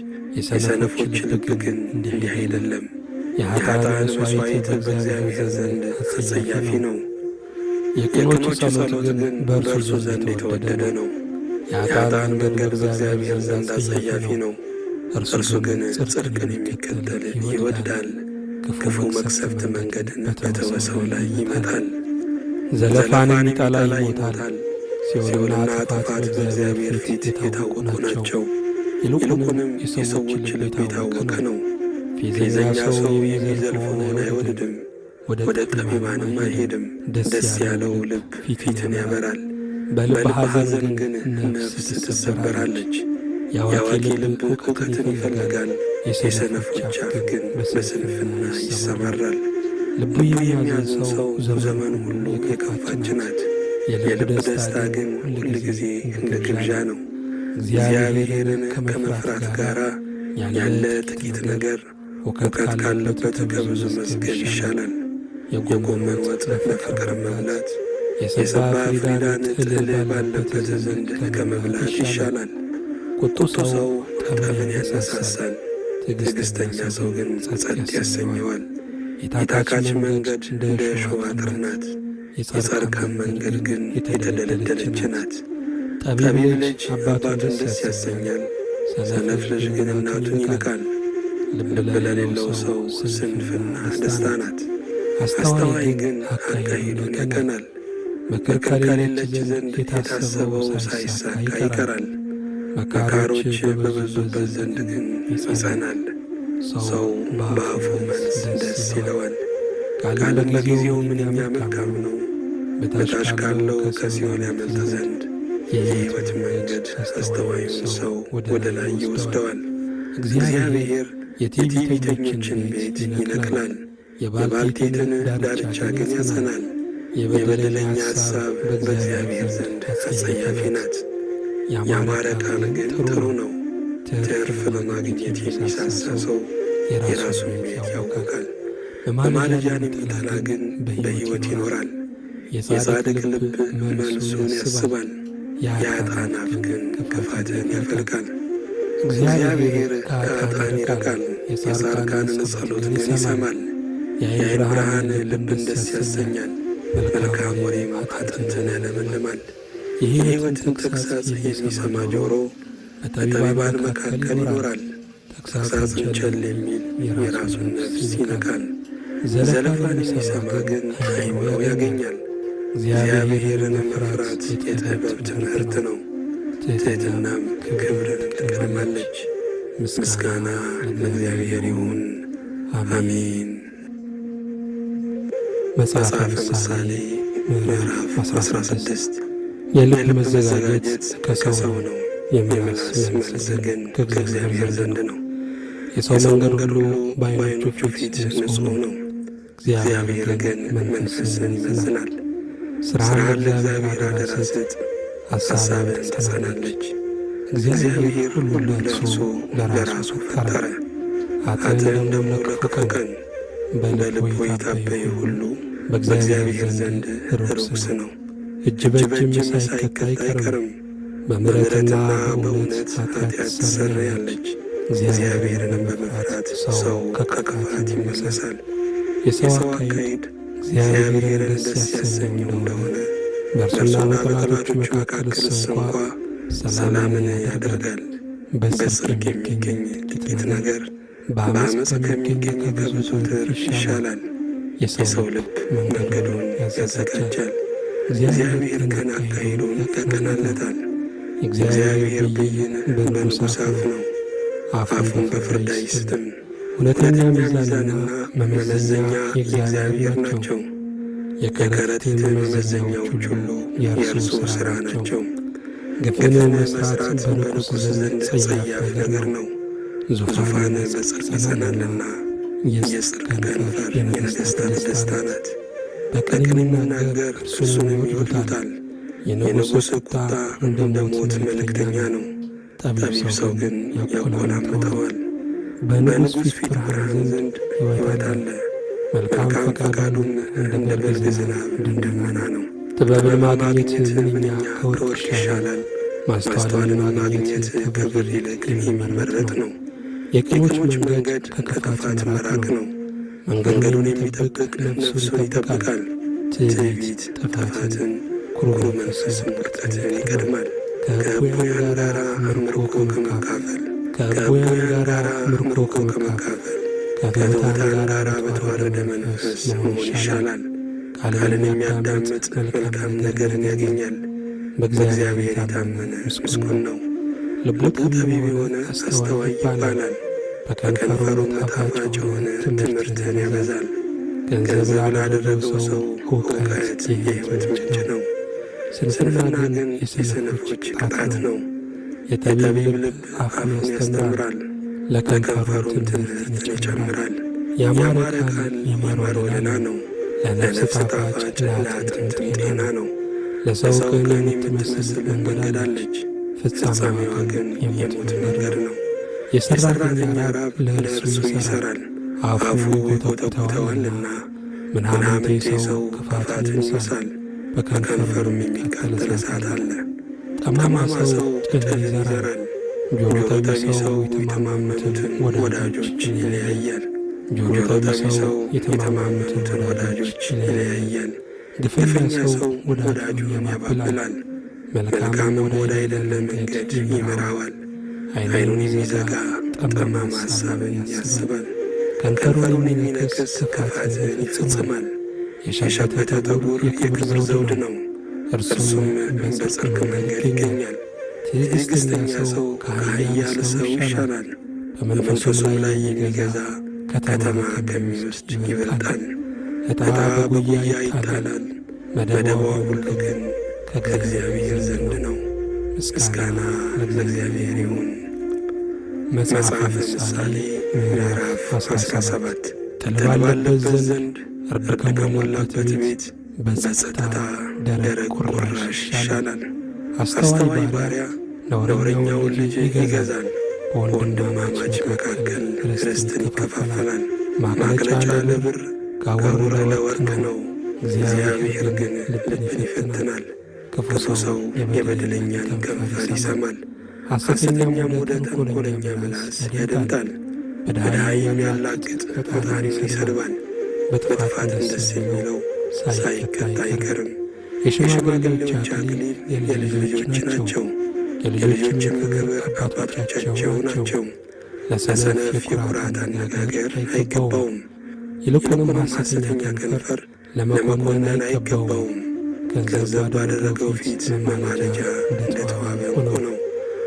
የሰነፎች ልብ ግን እንዲህ አይደለም። የኃጥአን መሥዋዕት በእግዚአብሔር ዘንድ አስጸያፊ ነው። የቅኖች ጸሎት ግን በእርሱ ዘንድ የተወደደ ነው። የኃጥአን መንገድ በእግዚአብሔር ዘንድ አስጸያፊ ነው፣ እርሱ ግን ጽድቅን የሚከተል ይወድዳል። ክፉ መቅሰፍት መንገድን በተወ ሰው ላይ ይመጣል። ዘለፋን የሚጠላ ይሞታል። ሲኦልና ጥፋት በእግዚአብሔር ፊት የታወቁ ናቸው፣ ይልቁንም የሰዎች ልብ የታወቀ ነው። ፌዘኛ ሰው የሚዘልፈውን አይወድድም፣ ወደ ጠቢባንም አይሄድም። ደስ ያለው ልብ ፊትን ያበራል፣ በልብ በልብ ሐዘን ሐዘን ግን ግን ነፍስ ነፍስ ትሰበራለች። ትሰበራለች። የአዋቂ የአዋቂ ልብ ልብ እውቀትን እውቀትን ይፈልጋል፣ ይፈልጋል፣ የሰነፎች የሰነፎች አፍ አፍ ግን ግን በስንፍና በስንፍና ይሰማራል። ይሰማራል። ልቡ ልቡ የሚያዝን የሚያዝን ሰው ሰው ዘመኑ ዘመኑ ሁሉ ሁሉ የከፋች የከፋች ናት። ናት። የልብ የልብ ደስታ ደስታ ግን ግን ሁልጊዜ ሁልጊዜ እንደ እንደ ግብዣ ግብዣ ነው። ነው። እግዚአብሔርን እግዚአብሔርን ከመፍራት ከመፍራት ጋር ጋር ያለ ያለ ጥቂት ጥቂት ነገር ነገር እውቀት እውቀት ካለበት ካለበት ከብዙ ከብዙ መዝገብ መዝገብ ይሻላል። ይሻላል። የጎመን የጎመን ወጥ ወጥ ለፍቅር ለፍቅር መብላት መብላት የሰባ የሰባ ፍሪዳን ፍሪዳን ጥል ጥል ባለበት ባለበት ዘንድ ዘንድ ከመብላት ከመብላት ይሻላል። ይሻላል። ቁጡ ቁጡ ሰው ሰው ጠብን ጠብን ያነሳሳል፣ ያነሳሳል፣ ትዕግስተኛ ትዕግስተኛ ሰው ሰው ግን ግን ጸጥ ጸጥ ያሰኘዋል። ያሰኘዋል። የታካች የታካች መንገድ መንገድ እንደ እንደ እሾህ እሾህ አጥር አጥር ናት፣ ናት፣ የጻድቃን የጻድቃን መንገድ መንገድ ግን ግን የተደለደለች የተደለደለች ናት። ናት። ጠቢብ ጠቢብ ልጅ ልጅ አባቱን አባቱን ደስ ደስ ያሰኛል፣ ያሰኛል፣ ሰነፍ ሰነፍ ልጅ ልጅ ግን ግን እናቱን እናቱን ይንቃል። ይንቃል። ልብ ልብ ለሌለው ለሌለው ሰው ሰው ስንፍና ስንፍና ደስታ ደስታ ናት። ናት። አስተዋይ አስተዋይ ግን ግን አካሄዱን አካሄዱን ያቀናል። ያቀናል። ምክር ምክር ከሌለች ከሌለች ዘንድ ዘንድ የታሰበው የታሰበው ሳይሳካ ሳይሳካ ይቀራል። ይቀራል። መካሮች መካሮች በበዙበት በበዙበት ዘንድ ዘንድ ግን ግን ይጸናል። ይጸናል። ሰው ሰው በአፉ በአፉ መልስ መልስ ደስ ደስ ይለዋል፣ ይለዋል፣ ቃልም ቃልም በጊዜው በጊዜው ምንኛ ምንኛ መልካም መልካም ነው። ነው። በታች በታች ካለው ካለው ከሲኦል ከሲኦል ያመልጥ ያመልጥ ዘንድ ዘንድ የሕይወት የሕይወት መንገድ መንገድ አስተዋዩን አስተዋዩን ሰው ሰው ወደ ወደ ላይ ላይ ይወስደዋል። ይወስደዋል። እግዚአብሔር እግዚአብሔር የትዕቢተኞችን የትዕቢተኞችን ቤት ቤት ይነቅላል፣ ይነቅላል፣ የባልቴትን የባልቴትን ዳርቻ ዳርቻ ግን ግን ያጸናል። ያጸናል። የበደለኛ የበደለኛ ሐሳብ ሐሳብ በእግዚአብሔር በእግዚአብሔር ዘንድ ዘንድ አስጸያፊ አስጸያፊ ናት። ናት። ያማረ ያማረ ቃል ቃል ግን ግን ጥሩ ጥሩ ነው። ነው። ትርፍ ትርፍ ለማግኘት ለማግኘት የሚሳሳ የሚሳሳ ሰው ሰው የራሱን የራሱን ቤት ቤት ያውካል። ያውካል። መማለጃን መማለጃን የሚጠላ የሚጠላ ግን ግን በሕይወት በሕይወት ይኖራል። ይኖራል። የጻድቅ የጻድቅ ልብ ልብ መልሱን መልሱን ያስባል፣ ያስባል፣ የኃጥአን የኃጥአን አፍ አፍ ግን ግን ክፋትን ክፋትን ያፈልቃል። ያፈልቃል። እግዚአብሔር እግዚአብሔር ከኃጥአን ከኃጥአን ይርቃል፣ ይርቃል፣ የጻድቃንን የጻድቃንን ጸሎት ጸሎት ግን ግን ይሰማል። ይሰማል። የዓይን የዓይን ብርሃን ብርሃን ልብን ልብን ደስ ደስ ያሰኛል፣ ያሰኛል፣ መልካም መልካም ወሬም ወሬም አጥንትን አጥንትን ያለመልማል። ያለመልማል። የሕይወትን የሕይወትን ተግሣጽ ተግሣጽ የሚሰማ የሚሰማ ጆሮ ጆሮ በጠቢባን በጠቢባን መካከል መካከል ይኖራል። ይኖራል። ተግሣጽን ተግሣጽን ቸል ቸል የሚል የሚል የራሱን የራሱን ነፍስ ነፍስ ይንቃል። ይንቃል። ዘለፋን ዘለፋን የሚሰማ የሚሰማ ግን ግን አእምሮ አእምሮ ያገኛል። ያገኛል። እግዚአብሔርን እግዚአብሔርን መፍራት መፍራት የጥበብ የጥበብ ትምህርት ትምህርት ነው፣ ነው፣ ትሕትናም ትሕትናም ክብርን ክብርን ትቀድማለች። ትቀድማለች። ምስጋና ምስጋና ለእግዚአብሔር ለእግዚአብሔር ይሁን፣ ይሁን፣ አሜን። አሜን። መጽሐፈ መጽሐፈ ምሳሌ ምሳሌ ምዕራፍ ምዕራፍ 16 16 የልብ የልብ መዘጋጀት መዘጋጀት ከሰው ከሰው ነው፣ ነው፣ የምላስ የምላስ መልስ መልስ ግን ግን ከእግዚአብሔር ከእግዚአብሔር ዘንድ ዘንድ ነው። ነው። የሰው የሰው መንገድ መንገድ ሁሉ ሁሉ በዓይኖቹ በዓይኖቹ ፊት ፊት ንጹሕ ንጹሕ ነው፣ ነው፣ እግዚአብሔር እግዚአብሔር ግን ግን መንፈስን መንፈስን ይመዝናል። ይመዝናል። ሥራህን ሥራህን ለእግዚአብሔር ለእግዚአብሔር አደራ አደራ ስጥ፣ ስጥ፣ ሐሳብህም ሐሳብህም ትጸናለች። ትጸናለች። እግዚአብሔር እግዚአብሔር ሁሉን ሁሉን ለእርሱ ለእርሱ ለራሱ ለራሱ ፈጠረ፣ ፈጠረ፣ ኃጥእን ኃጥእን ደግሞ ደግሞ ለክፉ ለክፉ ቀን። ቀን። በልቡ በልቡ የታበየ የታበየ ሁሉ ሁሉ በእግዚአብሔር በእግዚአብሔር ዘንድ ዘንድ ርኩስ ርኩስ ነው፣ ነው፣ እጅ እጅ በእጅም በእጅም ሳይቀጣ ሳይቀጣ አይቀርም። አይቀርም። በምሕረትና በምሕረትና በእውነት በእውነት ኃጢአት ኃጢአት ትሰረያለች፣ ትሰረያለች፣ እግዚአብሔርንም እግዚአብሔርንም በመፍራት በመፍራት ሰው ሰው ከክፋት ከክፋት ይመለሳል። ይመለሳል። የሰው የሰው አካሄድ አካሄድ እግዚአብሔርን እግዚአብሔርን ደስ ደስ ያሰኘው ያሰኘው እንደሆነ እንደሆነ በእርሱና በእርሱና በጠላቶቹ በጠላቶቹ መካከልስ መካከልስ እንኳ እንኳ ሰላምን ሰላምን ያደርጋል። ያደርጋል። በጽድቅ በጽድቅ የሚገኝ የሚገኝ ጥቂት ጥቂት ነገር ነገር በዓመፅ በዓመፅ ከሚገኝ ከሚገኝ ከብዙ ከብዙ ትርፍ ትርፍ ይሻላል። ይሻላል። የሰው የሰው ልብ ልብ መንገዱን መንገዱን ያዘጋጃል፣ ያዘጋጃል፣ እግዚአብሔር እግዚአብሔር ግን ግን አካሄዱን አካሄዱን ያቀናለታል። ያቀናለታል። የእግዚአብሔር የእግዚአብሔር ብይን ብይን በንጉሥ በንጉሥ አፍ አፍ ነው፣ ነው፣ አፉን አፉን በፍርድ በፍርድ አይስትም። አይስትም። እውነተኛ እውነተኛ ሚዛንና ሚዛንና መመዘኛ መመዘኛ የእግዚአብሔር የእግዚአብሔር ናቸው፣ ናቸው። የከረጢት የከረጢት መመዘኛዎች መመዘኛዎች ሁሉ ሁሉ የእርሱ የእርሱ ሥራ ሥራ ናቸው። ናቸው። ግፍን ግፍን መሥራት መሥራት በንጉሥ በንጉሥ ዘንድ ዘንድ ጸያፍ ጸያፍ ነገር ነገር ነው፣ ነው፣ ዙፋን ዙፋን በጽድቅ በጽድቅ ይጸናልና ይጸናልና። የጽድቅ የጽድቅ ከንፈር ከንፈር የነገሥታት የነገሥታት ደስታ ደስታ ናት። ናት። በቅን በቅን የሚናገር የሚናገር እርሱንም እርሱንም ይወዱታል። ይወዱታል። የንጉሥ የንጉሥ ቁጣ ቁጣ እንደ እንደ ሞት ሞት መልእክተኛ መልእክተኛ ነው፣ ነው፣ ጠቢብ ጠቢብ ሰው ሰው ግን ግን ያቆላምጠዋል። ያቆላምጠዋል። በንጉሥ በንጉሥ ፊት ፊት ብርሃን ብርሃን ዘንድ ዘንድ ሕይወት ሕይወት አለ፣ አለ፣ መልካም መልካም ፈቃዱም ፈቃዱም እንደ እንደ በልግ በልግ ዝናብ ዝናብ ደመና ደመና ነው። ነው። ጥበብን ጥበብን ማግኘት ማግኘት ምንኛ ምንኛ ከወርቅ ከወርቅ ይሻላል፣ ይሻላል፣ ማስተዋልን ማስተዋልን ማግኘት ማግኘት ከብር ከብር ይልቅ ይልቅ የሚመረጥ የሚመረጥ ነው። ነው። የቅኖች የቅኖች መንገድ መንገድ ከክፋት ከክፋት መራቅ መራቅ ነው። ነው። መንገዱን መንገዱን የሚጠብቅ የሚጠብቅ ነፍሱን ነፍሱን ይጠብቃል። ይጠብቃል። ትዕቢት ጥፋትን፣ ኩሩ መንፈስም ውድቀትን ይቀድማል። ከእቡያን ጋር ምርኮ ከመካፈል ከእቡያን ጋር ምርኮ ከመካፈል ከትሑታን ጋር በተዋረደ መንፈስ መሆን ይሻላል። ቃልን የሚያዳምጥ መልካም ነገርን ያገኛል፣ በእግዚአብሔር የታመነ ምስጉን ነው። ልቡ ጠቢብ የሆነ አስተዋይ ይባላል፣ በከንፈሩም ጣፋጭ የሆነ ትምህርትን ያበዛል። ገንዘብ ላደረገው ሰው እውቀት የሕይወት ምንጭ ነው፣ ስንፍና ግን የሰነፎች ቅጣት ነው። የጠቢብ ልብ አፉን ያስተምራል፣ ለከንፈሩም ትምህርትን ይጨምራል። ያማረ ቃል የማር ወለላ ነው፣ ለነፍስ ጣፋጭ ለአጥንትም ጤና ነው። ለሰው ቅን የምትመስል መንገድ አለች፣ ፍጻሜዋ ግን የሞት መንገድ ነው። የሠራተኛ ራብ ለእርሱ ይሠራል፣ አፉ ይጐተጉተዋልና። ምናምንቴ ሰው ክፋትን ይምሳል፣ በከንፈሩም የሚቃጠል እሳት አለ። ጠማማ ሰው ጥልን ይዘራል፣ ጆሮ ጠቢ ሰው የተማመኑትን ወዳጆች ይለያያል። ጆሮ ጠቢ ሰው የተማመኑትን ወዳጆች ይለያያል። ግፈኛ ሰው ወዳጁን ያባብላል፣ መልካምም ወዳይደለ መንገድ ይመራዋል። ዓይኑን የሚዘጋ ጠማማ ሐሳብን ያስባል፣ ከንፈሩን የሚነክስ ክፋትን ይፈጽማል። የሸበተ ጠጉር የክብር ዘውድ ነው፣ እርሱም በጽድቅ መንገድ ይገኛል። ትዕግሥተኛ ሰው ከኃያል ሰው ይሻላል፣ በመንፈሱም ላይ የሚገዛ ከተማ ከሚወስድ ይበልጣል። ዕጣ በጉያ ይጣላል፣ መደቧ ሁሉ ግን ከእግዚአብሔር ዘንድ ነው። ምስጋና ለእግዚአብሔር ይሁን። መጽሐፈ ምሳሌ ምዕራፍ 17። ጥል ባለበት ዘንድ እርድ ከሞላበት ቤት በጸጥታ ደረቅ ቁራሽ ይሻላል። አስተዋይ ባሪያ ነውረኛውን ልጅ ይገዛል፣ በወንድማማች መካከል ርስትን ይከፋፈላል። ማቅለጫ ለብር ጋወር ለወርቅ ነው፣ እግዚአብሔር ግን ልብን ይፈትናል። ክፉ ሰው የበደለኛን ከንፈር ይሰማል፣ ሐሰተኛም ወደ ተንኮለኛ ምላስ ያደምጣል። በድሃ የሚያላግጥ ፈጣሪውን ይሰድባል፣ በጥፋትም ደስ የሚለው ሳይቀጣ አይቀርም። የሽማግሌዎች አክሊል የልጅ ልጆች ናቸው፣ የልጆችም ክብር አባቶቻቸው ናቸው። ለሰነፍ የኩራት አነጋገር አይገባውም፣ ይልቁንም ሐሰተኛ ከንፈር ለመኮንን አይገባውም። ገንዘብ ባደረገው ፊት መማለጃ እንደተዋበ ዕንቁ ነው፣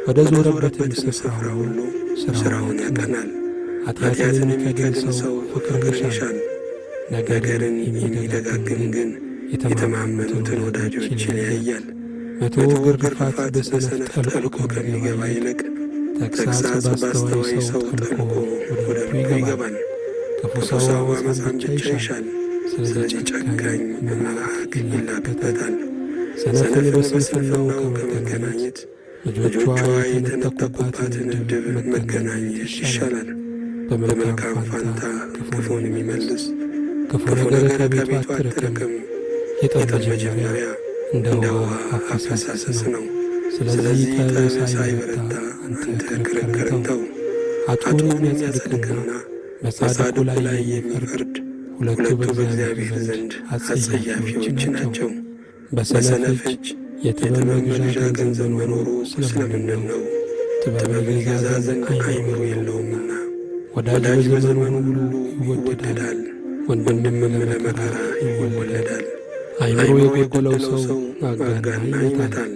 ወደ ዞረበትም ስፍራ ሁሉ ሥራውን ያቀናል። ኃጢአትን የሚከድን ሰው ፍቅርን ይሻል፣ ነገርን የሚደጋግም ግን የተማመኑትን ወዳጆች ይለያያል። 100 ግርፋት በሰነፍ ጠልቆ ከሚገባ ይልቅ ተግሣጽ በአስተዋይ ሰው ጠልቆ ወደ ልቡ ይገባል። ክፉ ሰው ዓመፃን ብቻ ይሻል፣ ስለዚህ ጨካኝ መልአክ ይላክበታል። ሰነፍን በስንፍናው ከመገናኘት ልጆቿ የተነጠቁባትን ድብ መገናኘት ይሻላል። በመልካም ፋንታ ክፉን የሚመልስ ክፉ ነገር ከቤቱ አትርቅም። የጠብ መጀመሪያ እንደ ውሃ አፈሳሰስ ነው። ስለዚህ ጠብ ሳይበረታ አንተ ክርክርን ተው። ኃጥኡን የሚያጸድቅና በጻድቁ ላይ የሚፈርድ ሁለቱ በእግዚአብሔር ዘንድ አጸያፊዎች ናቸው። በሰነፍ እጅ የጥበብ መግዣ ገንዘብ መኖሩ ስለምንድን ነው? ጥበብን ይገዛ ዘንድ አእምሮ የለውምና። ወዳጅ በዘመኑ ሁሉ ይወደዳል፣ ወንድምም ለመከራ ይወለዳል። አእምሮ የጎደለው ሰው አጋና ይመታል፣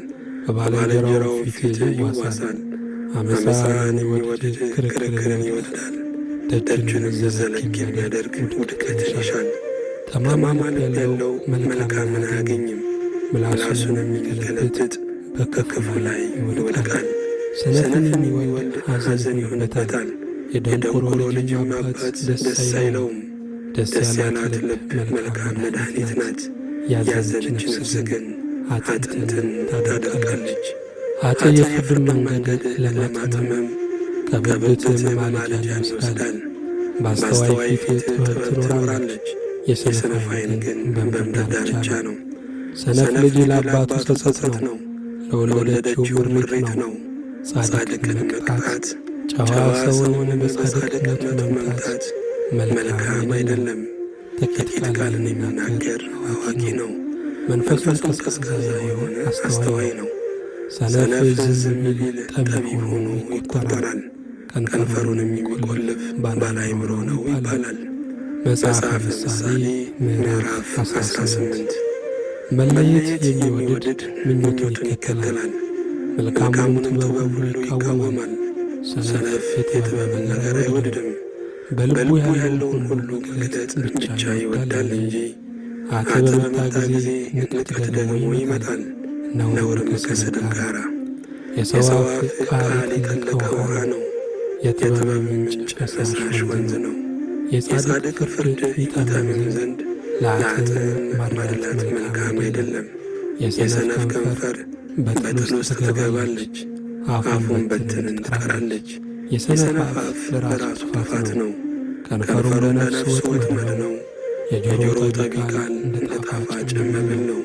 በባልንጀራው ፊት ይዋሳል። አመፃን የሚወድድ ክርክርን ይወድዳል፣ ደጁንም ዘለግ የሚያደርግ ውድቀትን ይሻል። ጠማማ ልብ ያለው መልካምን አያገኝም፣ ምላሱንም የሚገለብጥ በክፉ ላይ ይወድቃል። ሰነፍን የሚወልድ ሐዘን ይሆንበታል፣ የደንቆሮ ልጅም አባት ደስ አይለውም። ደስ ያላት ልብ መልካም መድኃኒት ናት፣ ያዘነች ነፍስ ግን አጥንትን ታደርቃለች። ኃጥእ የፍርድን መንገድ ለማጥመም ከብብት መማለጃን ይወስዳል። በአስተዋይ ፊት ጥበብ ትኖራለች፣ የሰነፍ ዓይን ግን በምድር ዳርቻ ነው። ሰነፍ ልጅ ለአባቱ ጸጸት ነው፣ ለወለደችው ምሬት ነው። ጻድቅን መቅጣት ጨዋ ሰውንም በጻድቅነቱ መምታት መልካም አይደለም። ጥቂት ጥቂት ቃልን ቃልን የሚናገር የሚናገር አዋቂ አዋቂ ነው። ነው። መንፈሱም መንፈሱም ቀዝቃዛ ቀዝቃዛ የሆነ የሆነ አስተዋይ አስተዋይ ነው። ነው። ሰነፍ ሰነፍ ዝም ዝም ቢል ቢል ጠቢብ ጠቢብ ሆኖ ሆኖ ይቆጠራል፣ ይቆጠራል፣ ከንፈሩንም ከንፈሩንም የሚቆልፍ የሚቆልፍ ባለ ባለ አእምሮ አእምሮ ነው ነው ይባላል። ይባላል። መጽሐፈ መጽሐፈ ምሳሌ ምሳሌ ምዕራፍ ምዕራፍ 18 18 መለየት መለየት የሚወድድ የሚወድድ ምኞቱን ምኞቱን ይከተላል፣ ይከተላል፣ መልካሙንም መልካሙንም ጥበብ ጥበብ ሁሉ ሁሉ ይቃወማል። ይቃወማል። ሰነፍ ሰነፍ የጥበብን የጥበብን ነገር ነገር አይወድድም፣ አይወድድም፣ በልቡ በልቡ ያለውን ያለውን ሁሉ ሁሉ መግለጥ መግለጥ ብቻ ብቻ ይወዳል ይወዳል እንጂ። እንጂ። አተ አተ በመጣ በመጣ ጊዜ ጊዜ ንቀት ንቀት ደግሞ ደግሞ ይመጣል፣ ይመጣል፣ ነውርም ነውርም ከስድብ ከስድብ ጋር። ጋር። የሰው የሰው አፍ አፍ ቃል ቃል የጠለቀ የጠለቀ ውሃ ውሃ ነው፣ ነው፣ የጥበብ የጥበብ ምንጭ ምንጭ ፈሳሽ ፈሳሽ ወንዝ ወንዝ ነው። ነው። የጻድቅ የጻድቅ ፍርድ ፍርድ ይጠምም ይጠምም ዘንድ ዘንድ ለኃጥእ ለኃጥእ ማድላት ማድላት መልካም መልካም አይደለም። አይደለም። የሰነፍ የሰነፍ ከንፈር ከንፈር በጥል በጥል ውስጥ ውስጥ ትገባለች፣ ትገባለች፣ አፉን አፉን በትንን በትንን ትጠራለች። ትጠራለች። የሰነፍ የሰነፍ አፍ አፍ ለራሱ ለራሱ ጥፋት ጥፋት ነው፣ ነው፣ ከንፈሩም ከንፈሩም ለነፍስ ለነፍስ ወጥመድ ወጥመድ ነው። ነው። የጆሮ የጆሮ ጠቢ ጠቢ ቃል ቃል እንደ እንደ ጣፋጭ ጣፋጭ መብል መብል ነው፣ ነው፣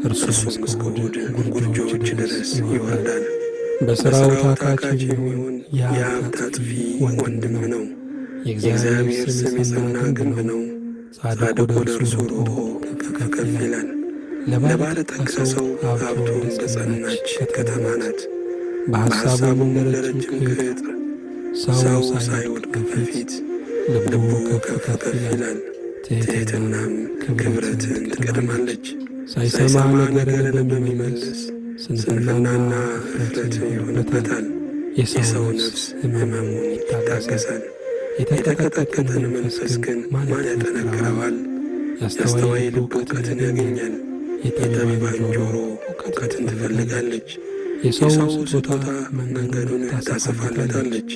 እርሱም እርሱም እስከ እስከ ሆድ ሆድ ጉርጆች ጉርጆች ድረስ ድረስ ይወርዳል። ይወርዳል። በሥራው በሥራው ታካች ታካች የሚሆን የሚሆን የሀብት የሀብት አጥፊ አጥፊ ወንድም ወንድም ነው። ነው። የእግዚአብሔር የእግዚአብሔር ስም ስም የጸና የጸና ግንብ ግንብ ነው፣ ነው፣ ጻድቅ ጻድቅ ወደ ወደ እርሱ እርሱ ሮጦ ሮጦ ከፍ ከፍ ከፍ ከፍ ይላል። ይላል። ለባለጠጋ ለባለጠጋ ሰው ሰው ሀብቱ ሀብቱ እንደ እንደ ጸናች ጸናች ከተማ ከተማ ናት፣ ናት፣ በሐሳቡም በሐሳቡም እንደ እንደ ረጅም ረጅም ቅጥር። ቅጥር። ሰው ሰው ሳይወድቅ ሳይወድቅ በፊት በፊት ልቡ ልቡ ከፍ ከፍ ከፍ ከፍ ይላል። ይላል። ትሕትናም ትሕትናም ክብረትን ክብረትን ትቀድማለች። ትቀድማለች። ሳይሰማ ሳይሰማ ነገርን ነገርን በሚመልስ በሚመልስ ስንፍናና ስንፍናና እፍረት እፍረት ይሆንበታል። ይሆንበታል። የሰው የሰው ነፍስ ነፍስ ሕመሙን ሕመሙን ይታገሳል፣ ይታገሳል፣ የተቀጠቀጠን የተቀጠቀጠን መንፈስ መንፈስ ግን ግን ማን ማን ያጠነክረዋል? ያጠነክረዋል? የአስተዋይ የአስተዋይ ልብ ልብ እውቀትን እውቀትን ያገኛል፣ ያገኛል፣ የጠቢባን የጠቢባን ጆሮ ጆሮ እውቀትን እውቀትን ትፈልጋለች። ትፈልጋለች። የሰው የሰው ስጦታ ስጦታ መንገዱን መንገዱን ታሰፋለታለች፣ ታሰፋለታለች፣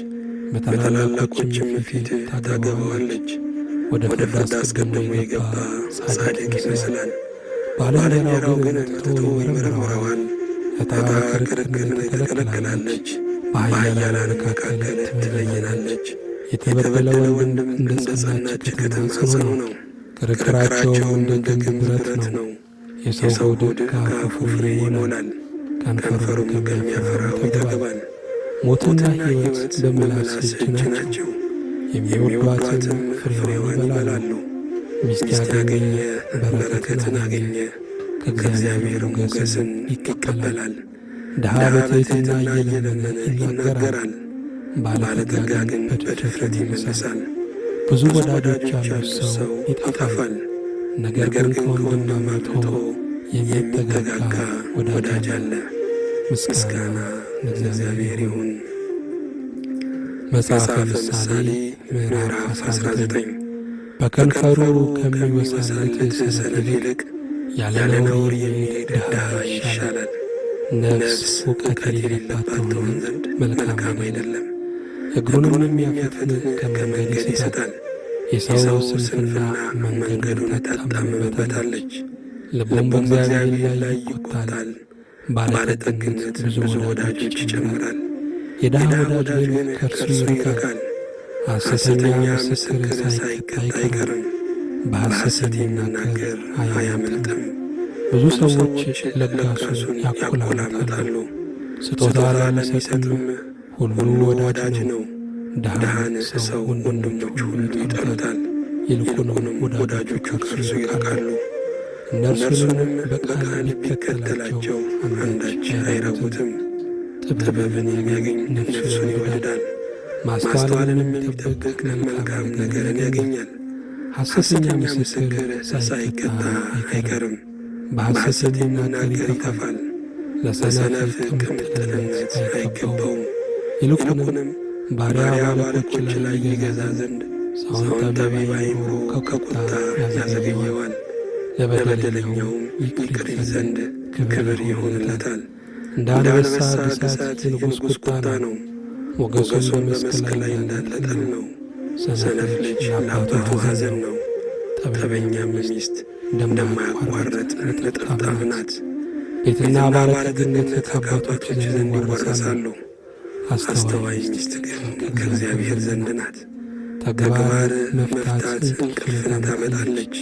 በታላላቆችም በታላላቆችም ፊት ፊት ታገባዋለች። ታገባዋለች። ወደ ወደ ፍርድ ፍርድ አስቀድሞ አስቀድሞ የገባ የገባ ጻድቅ ጻድቅ ይመስላል፣ ይመስላል፣ ባልንጀራው ባልንጀራው ግን ግን መጥቶ መጥቶ ይመረምረዋል። ይመረምረዋል። ዕጣ ዕጣ ክርክርን ክርክርን ትከለክላለች፣ ትከለክላለች፣ በኃያላን በኃያላን መካከል መካከል ትበይናለች። ትበይናለች። የተበደለ የተበደለ ወንድም ወንድም እንደ እንደ ጸናች ጸናች ከተማ ከተማ ጽኑ ጽኑ ነው፣ ነው፣ ክርክራቸውም ክርክራቸውም እንደ እንደ ግንብ ግንብ ብረት ብረት ነው። ነው። የሰው የሰው ሆድ ሆድ ከአፉ ከአፉ ፍሬ ፍሬ ይሞላል፣ ይሞላል፣ ከንፈሩም ከንፈሩም ከሚያፈራው ከሚያፈራው ይጠግባል። ይጠግባል። ሞትና ሞትና ሕይወት ሕይወት በምላስ በምላስ እጅ እጅ ናቸው፣ ናቸው፣ የሚወዷትም የሚወዷትም ፍሬዋን ፍሬዋን ይበላሉ። ይበላሉ። ሚስት ሚስት ያገኘ ያገኘ በረከትን በረከትን አገኘ፣ አገኘ፣ ከእግዚአብሔር ከእግዚአብሔር ሞገስን ሞገስን ይቀበላል። ይቀበላል። ድሃ ድሃ በትሕትና በትሕትና እየለመነ እየለመነ ይናገራል፣ ይናገራል፣ ባለጠጋ ባለጠጋ ግን ግን በድፍረት በድፍረት ይመልሳል። ይመልሳል። ብዙ ብዙ ወዳጆች ወዳጆች ያሉት ያሉት ሰው ሰው ይጠፋል፣ ይጠፋል፣ ነገር ነገር ግን ግን ከወንድም ከወንድም አብልጦ አብልጦ የሚጠጋጋ የሚጠጋጋ ወዳጅ ወዳጅ አለ። አለ። ምስጋና ምስጋና ለእግዚአብሔር ለእግዚአብሔር ይሁን። ይሁን። መጽሐፈ መጽሐፈ ምሳሌ ምሳሌ ምዕራፍ ምዕራፍ 19 19 በከንፈሩ በከንፈሩ ከሚወሳልት ከሚወሳልት ሰነፍ ሰነፍ ይልቅ ይልቅ ያለ ያለ ነውር ነውር የሚሄድ የሚሄድ ድሃ ድሃ ይሻላል። ይሻላል። ነፍስ ነፍስ እውቀት እውቀት የሌለባት የሌለባት ትሆን ትሆን ዘንድ ዘንድ መልካም መልካም አይደለም። አይደለም። እግሩንም እግሩንም የሚያፈጥን የሚያፈጥን ከመንገድ ከመንገድ ይስታል። ይስታል። የሰው የሰው ስንፍና ስንፍና መንገዱን መንገዱን ታጣምምበታለች፣ ታጣምምበታለች፣ ልቡም ልቡም በእግዚአብሔር በእግዚአብሔር ላይ ላይ ይቆጣል። ይቆጣል። ባለጠግነት ባለጠግነት ብዙ ብዙ ወዳጆች ወዳጆች ይጨምራል፣ ይጨምራል፣ የድሃ የድሃ ወዳጅ ወዳጅ ግን ግን ከእርሱ ከእርሱ ይርቃል። ይርቃል። ሐሰተኛ ሐሰተኛ ምስክር ምስክር ሳይቀጣ ሳይቀጣ አይቀርም፣ አይቀርም፣ በሐሰት በሐሰት የሚናገር የሚናገር አያመልጥም። አያመልጥም። ብዙ ብዙ ሰዎች ሰዎች ለጋሱን ለጋሱን ያቆላምጣሉ፣ ያቆላምጣሉ፣ ስጦታ ስጦታ ለሚሰጥም ለሚሰጥም ሁሉ ሁሉ ወዳጅ ወዳጅ ነው። ነው። ድሃን ድሃን ሰው ሰው ወንድሞቹ ወንድሞቹ ሁሉ ሁሉ ይጠሉታል፣ ይጠሉታል፣ ይልቁንም ይልቁንም ወዳጆቹ ወዳጆቹ ከእርሱ ከእርሱ ይርቃሉ። ይርቃሉ። እነርሱንም እነርሱንም በቃል በቃል ቢከተላቸው ቢከተላቸው አንዳች አንዳች አይረቡትም። አይረቡትም። ጥበብን ጥበብን የሚያገኝ የሚያገኝ ነፍሱን ነፍሱን ይወድዳል፣ ይወድዳል፣ ማስተዋልንም ማስተዋልንም የሚጠብቅ የሚጠብቅ መልካም መልካም ነገርን ነገርን ያገኛል። ያገኛል። ሐሰተኛ ሐሰተኛ ምስክር ምስክር ሳይቀጣ ሳይቀጣ አይቀርም፣ አይቀርም፣ በሐሰት በሐሰት የሚናገር የሚናገር ይጠፋል። ይጠፋል። ለሰነፍ ለሰነፍ ቅምጥልነት ቅምጥልነት አይገባውም፣ አይገባውም፣ ይልቁንም ይልቁንም ባሪያ ባሪያ በአለቆች በአለቆች ላይ ላይ ይገዛ ይገዛ ዘንድ ዘንድ ሰውን ሰውን ጠቢብ ጠቢብ አእምሮ አእምሮ ከቁጣ ከቁጣ ያዘገየዋል፣ ያዘገየዋል፣ ለበደለኛውም ለበደለኛውም ይቅር ይቅር ይል ይል ዘንድ ዘንድ ክብር ክብር ይሆንለታል። ይሆንለታል። እንደ እንደ አንበሳ አንበሳ ግሳት ግሳት የንጉሥ የንጉሥ ቁጣ ቁጣ ነው፣ ነው፣ ሞገሱም ሞገሱም በመስክ በመስክ ላይ ላይ እንዳለ እንዳለ ጠል ጠል ነው። ነው። ሰነፍ ሰነፍ ልጅ ልጅ ለአባቱ ለአባቱ ሐዘን ሐዘን ነው፣ ነው፣ ጠበኛም ጠበኛም ሚስት ሚስት እንደማያቋርጥ እንደማያቋርጥ ነጠብጣብ ነጠብጣብ ናት። ናት። ቤትና ቤትና ባለጠግነት ባለጠግነት ከአባቶች ከአባቶች ዘንድ ዘንድ ይወረሳሉ፣ ይወረሳሉ፣ አስተዋይ አስተዋይ ሚስት ሚስት ግን ግን ከእግዚአብሔር ከእግዚአብሔር ዘንድ ዘንድ ናት። ናት። ተግባር ተግባር መፍታት መፍታት እንቅልፍን እንቅልፍን ታመጣለች፣ ታመጣለች፣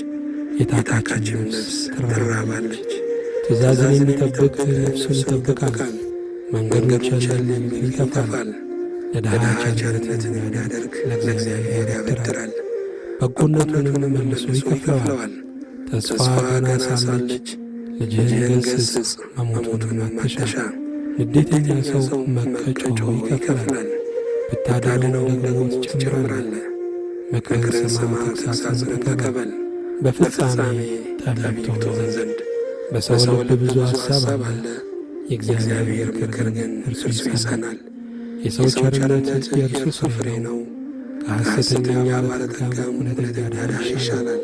የታካችም የታካችም ነፍስ ነፍስ ትራባለች። ትራባለች። ትእዛዝን ትእዛዝን የሚጠብቅ የሚጠብቅ ነፍሱን ነፍሱን ይጠብቃል፣ ይጠብቃል፣ መንገዱን መንገዱን ቸል ቸል የሚል የሚል ይጠፋል። ይጠፋል። ለድሃ ለድሃ ቸርነትን ቸርነትን የሚያደርግ የሚያደርግ ለእግዚአብሔር ለእግዚአብሔር ያበድራል። ያበድራል። በጎነቱንም መልሶ ይከፍለዋል። ተስፋ ገና ሳለች ልጅህን ገሥጽ፣ መሞቱንም አትሻ። ንዴተኛ ሰው መቀጮ ይከፍላል፣ ብታድነውም ደግሞ ትጨምራለህ። ምክርን ስማ፣ ተግሣጽን ተቀበል፣ በፍጻሜ ጠቢብ ትሆን ዘንድ። በሰው ልብ ብዙ ሐሳብ አለ፣ የእግዚአብሔር ምክር ግን እርሱ ይጸናል። የሰው ቸርነት የእርሱ ፍሬ ነው፣ ከሐሰተኛ ባለጠጋም እውነተኛ ድሃ ይሻላል።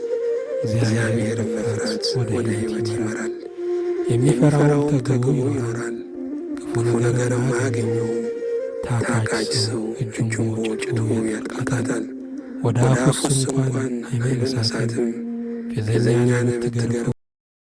እግዚአብሔርን መፍራት ወደ ሕይወት ይመራል፣ የሚፈራውም ተግቦ ይኖራል፣ ክፉ ነገርም አያገኘውም። ታካች ሰው እጁን በወጭቱ ያጠልቃታል፣ ወደ አፉስ እንኳን አይመልሳትም። ፌዘኛን የምትገርፈው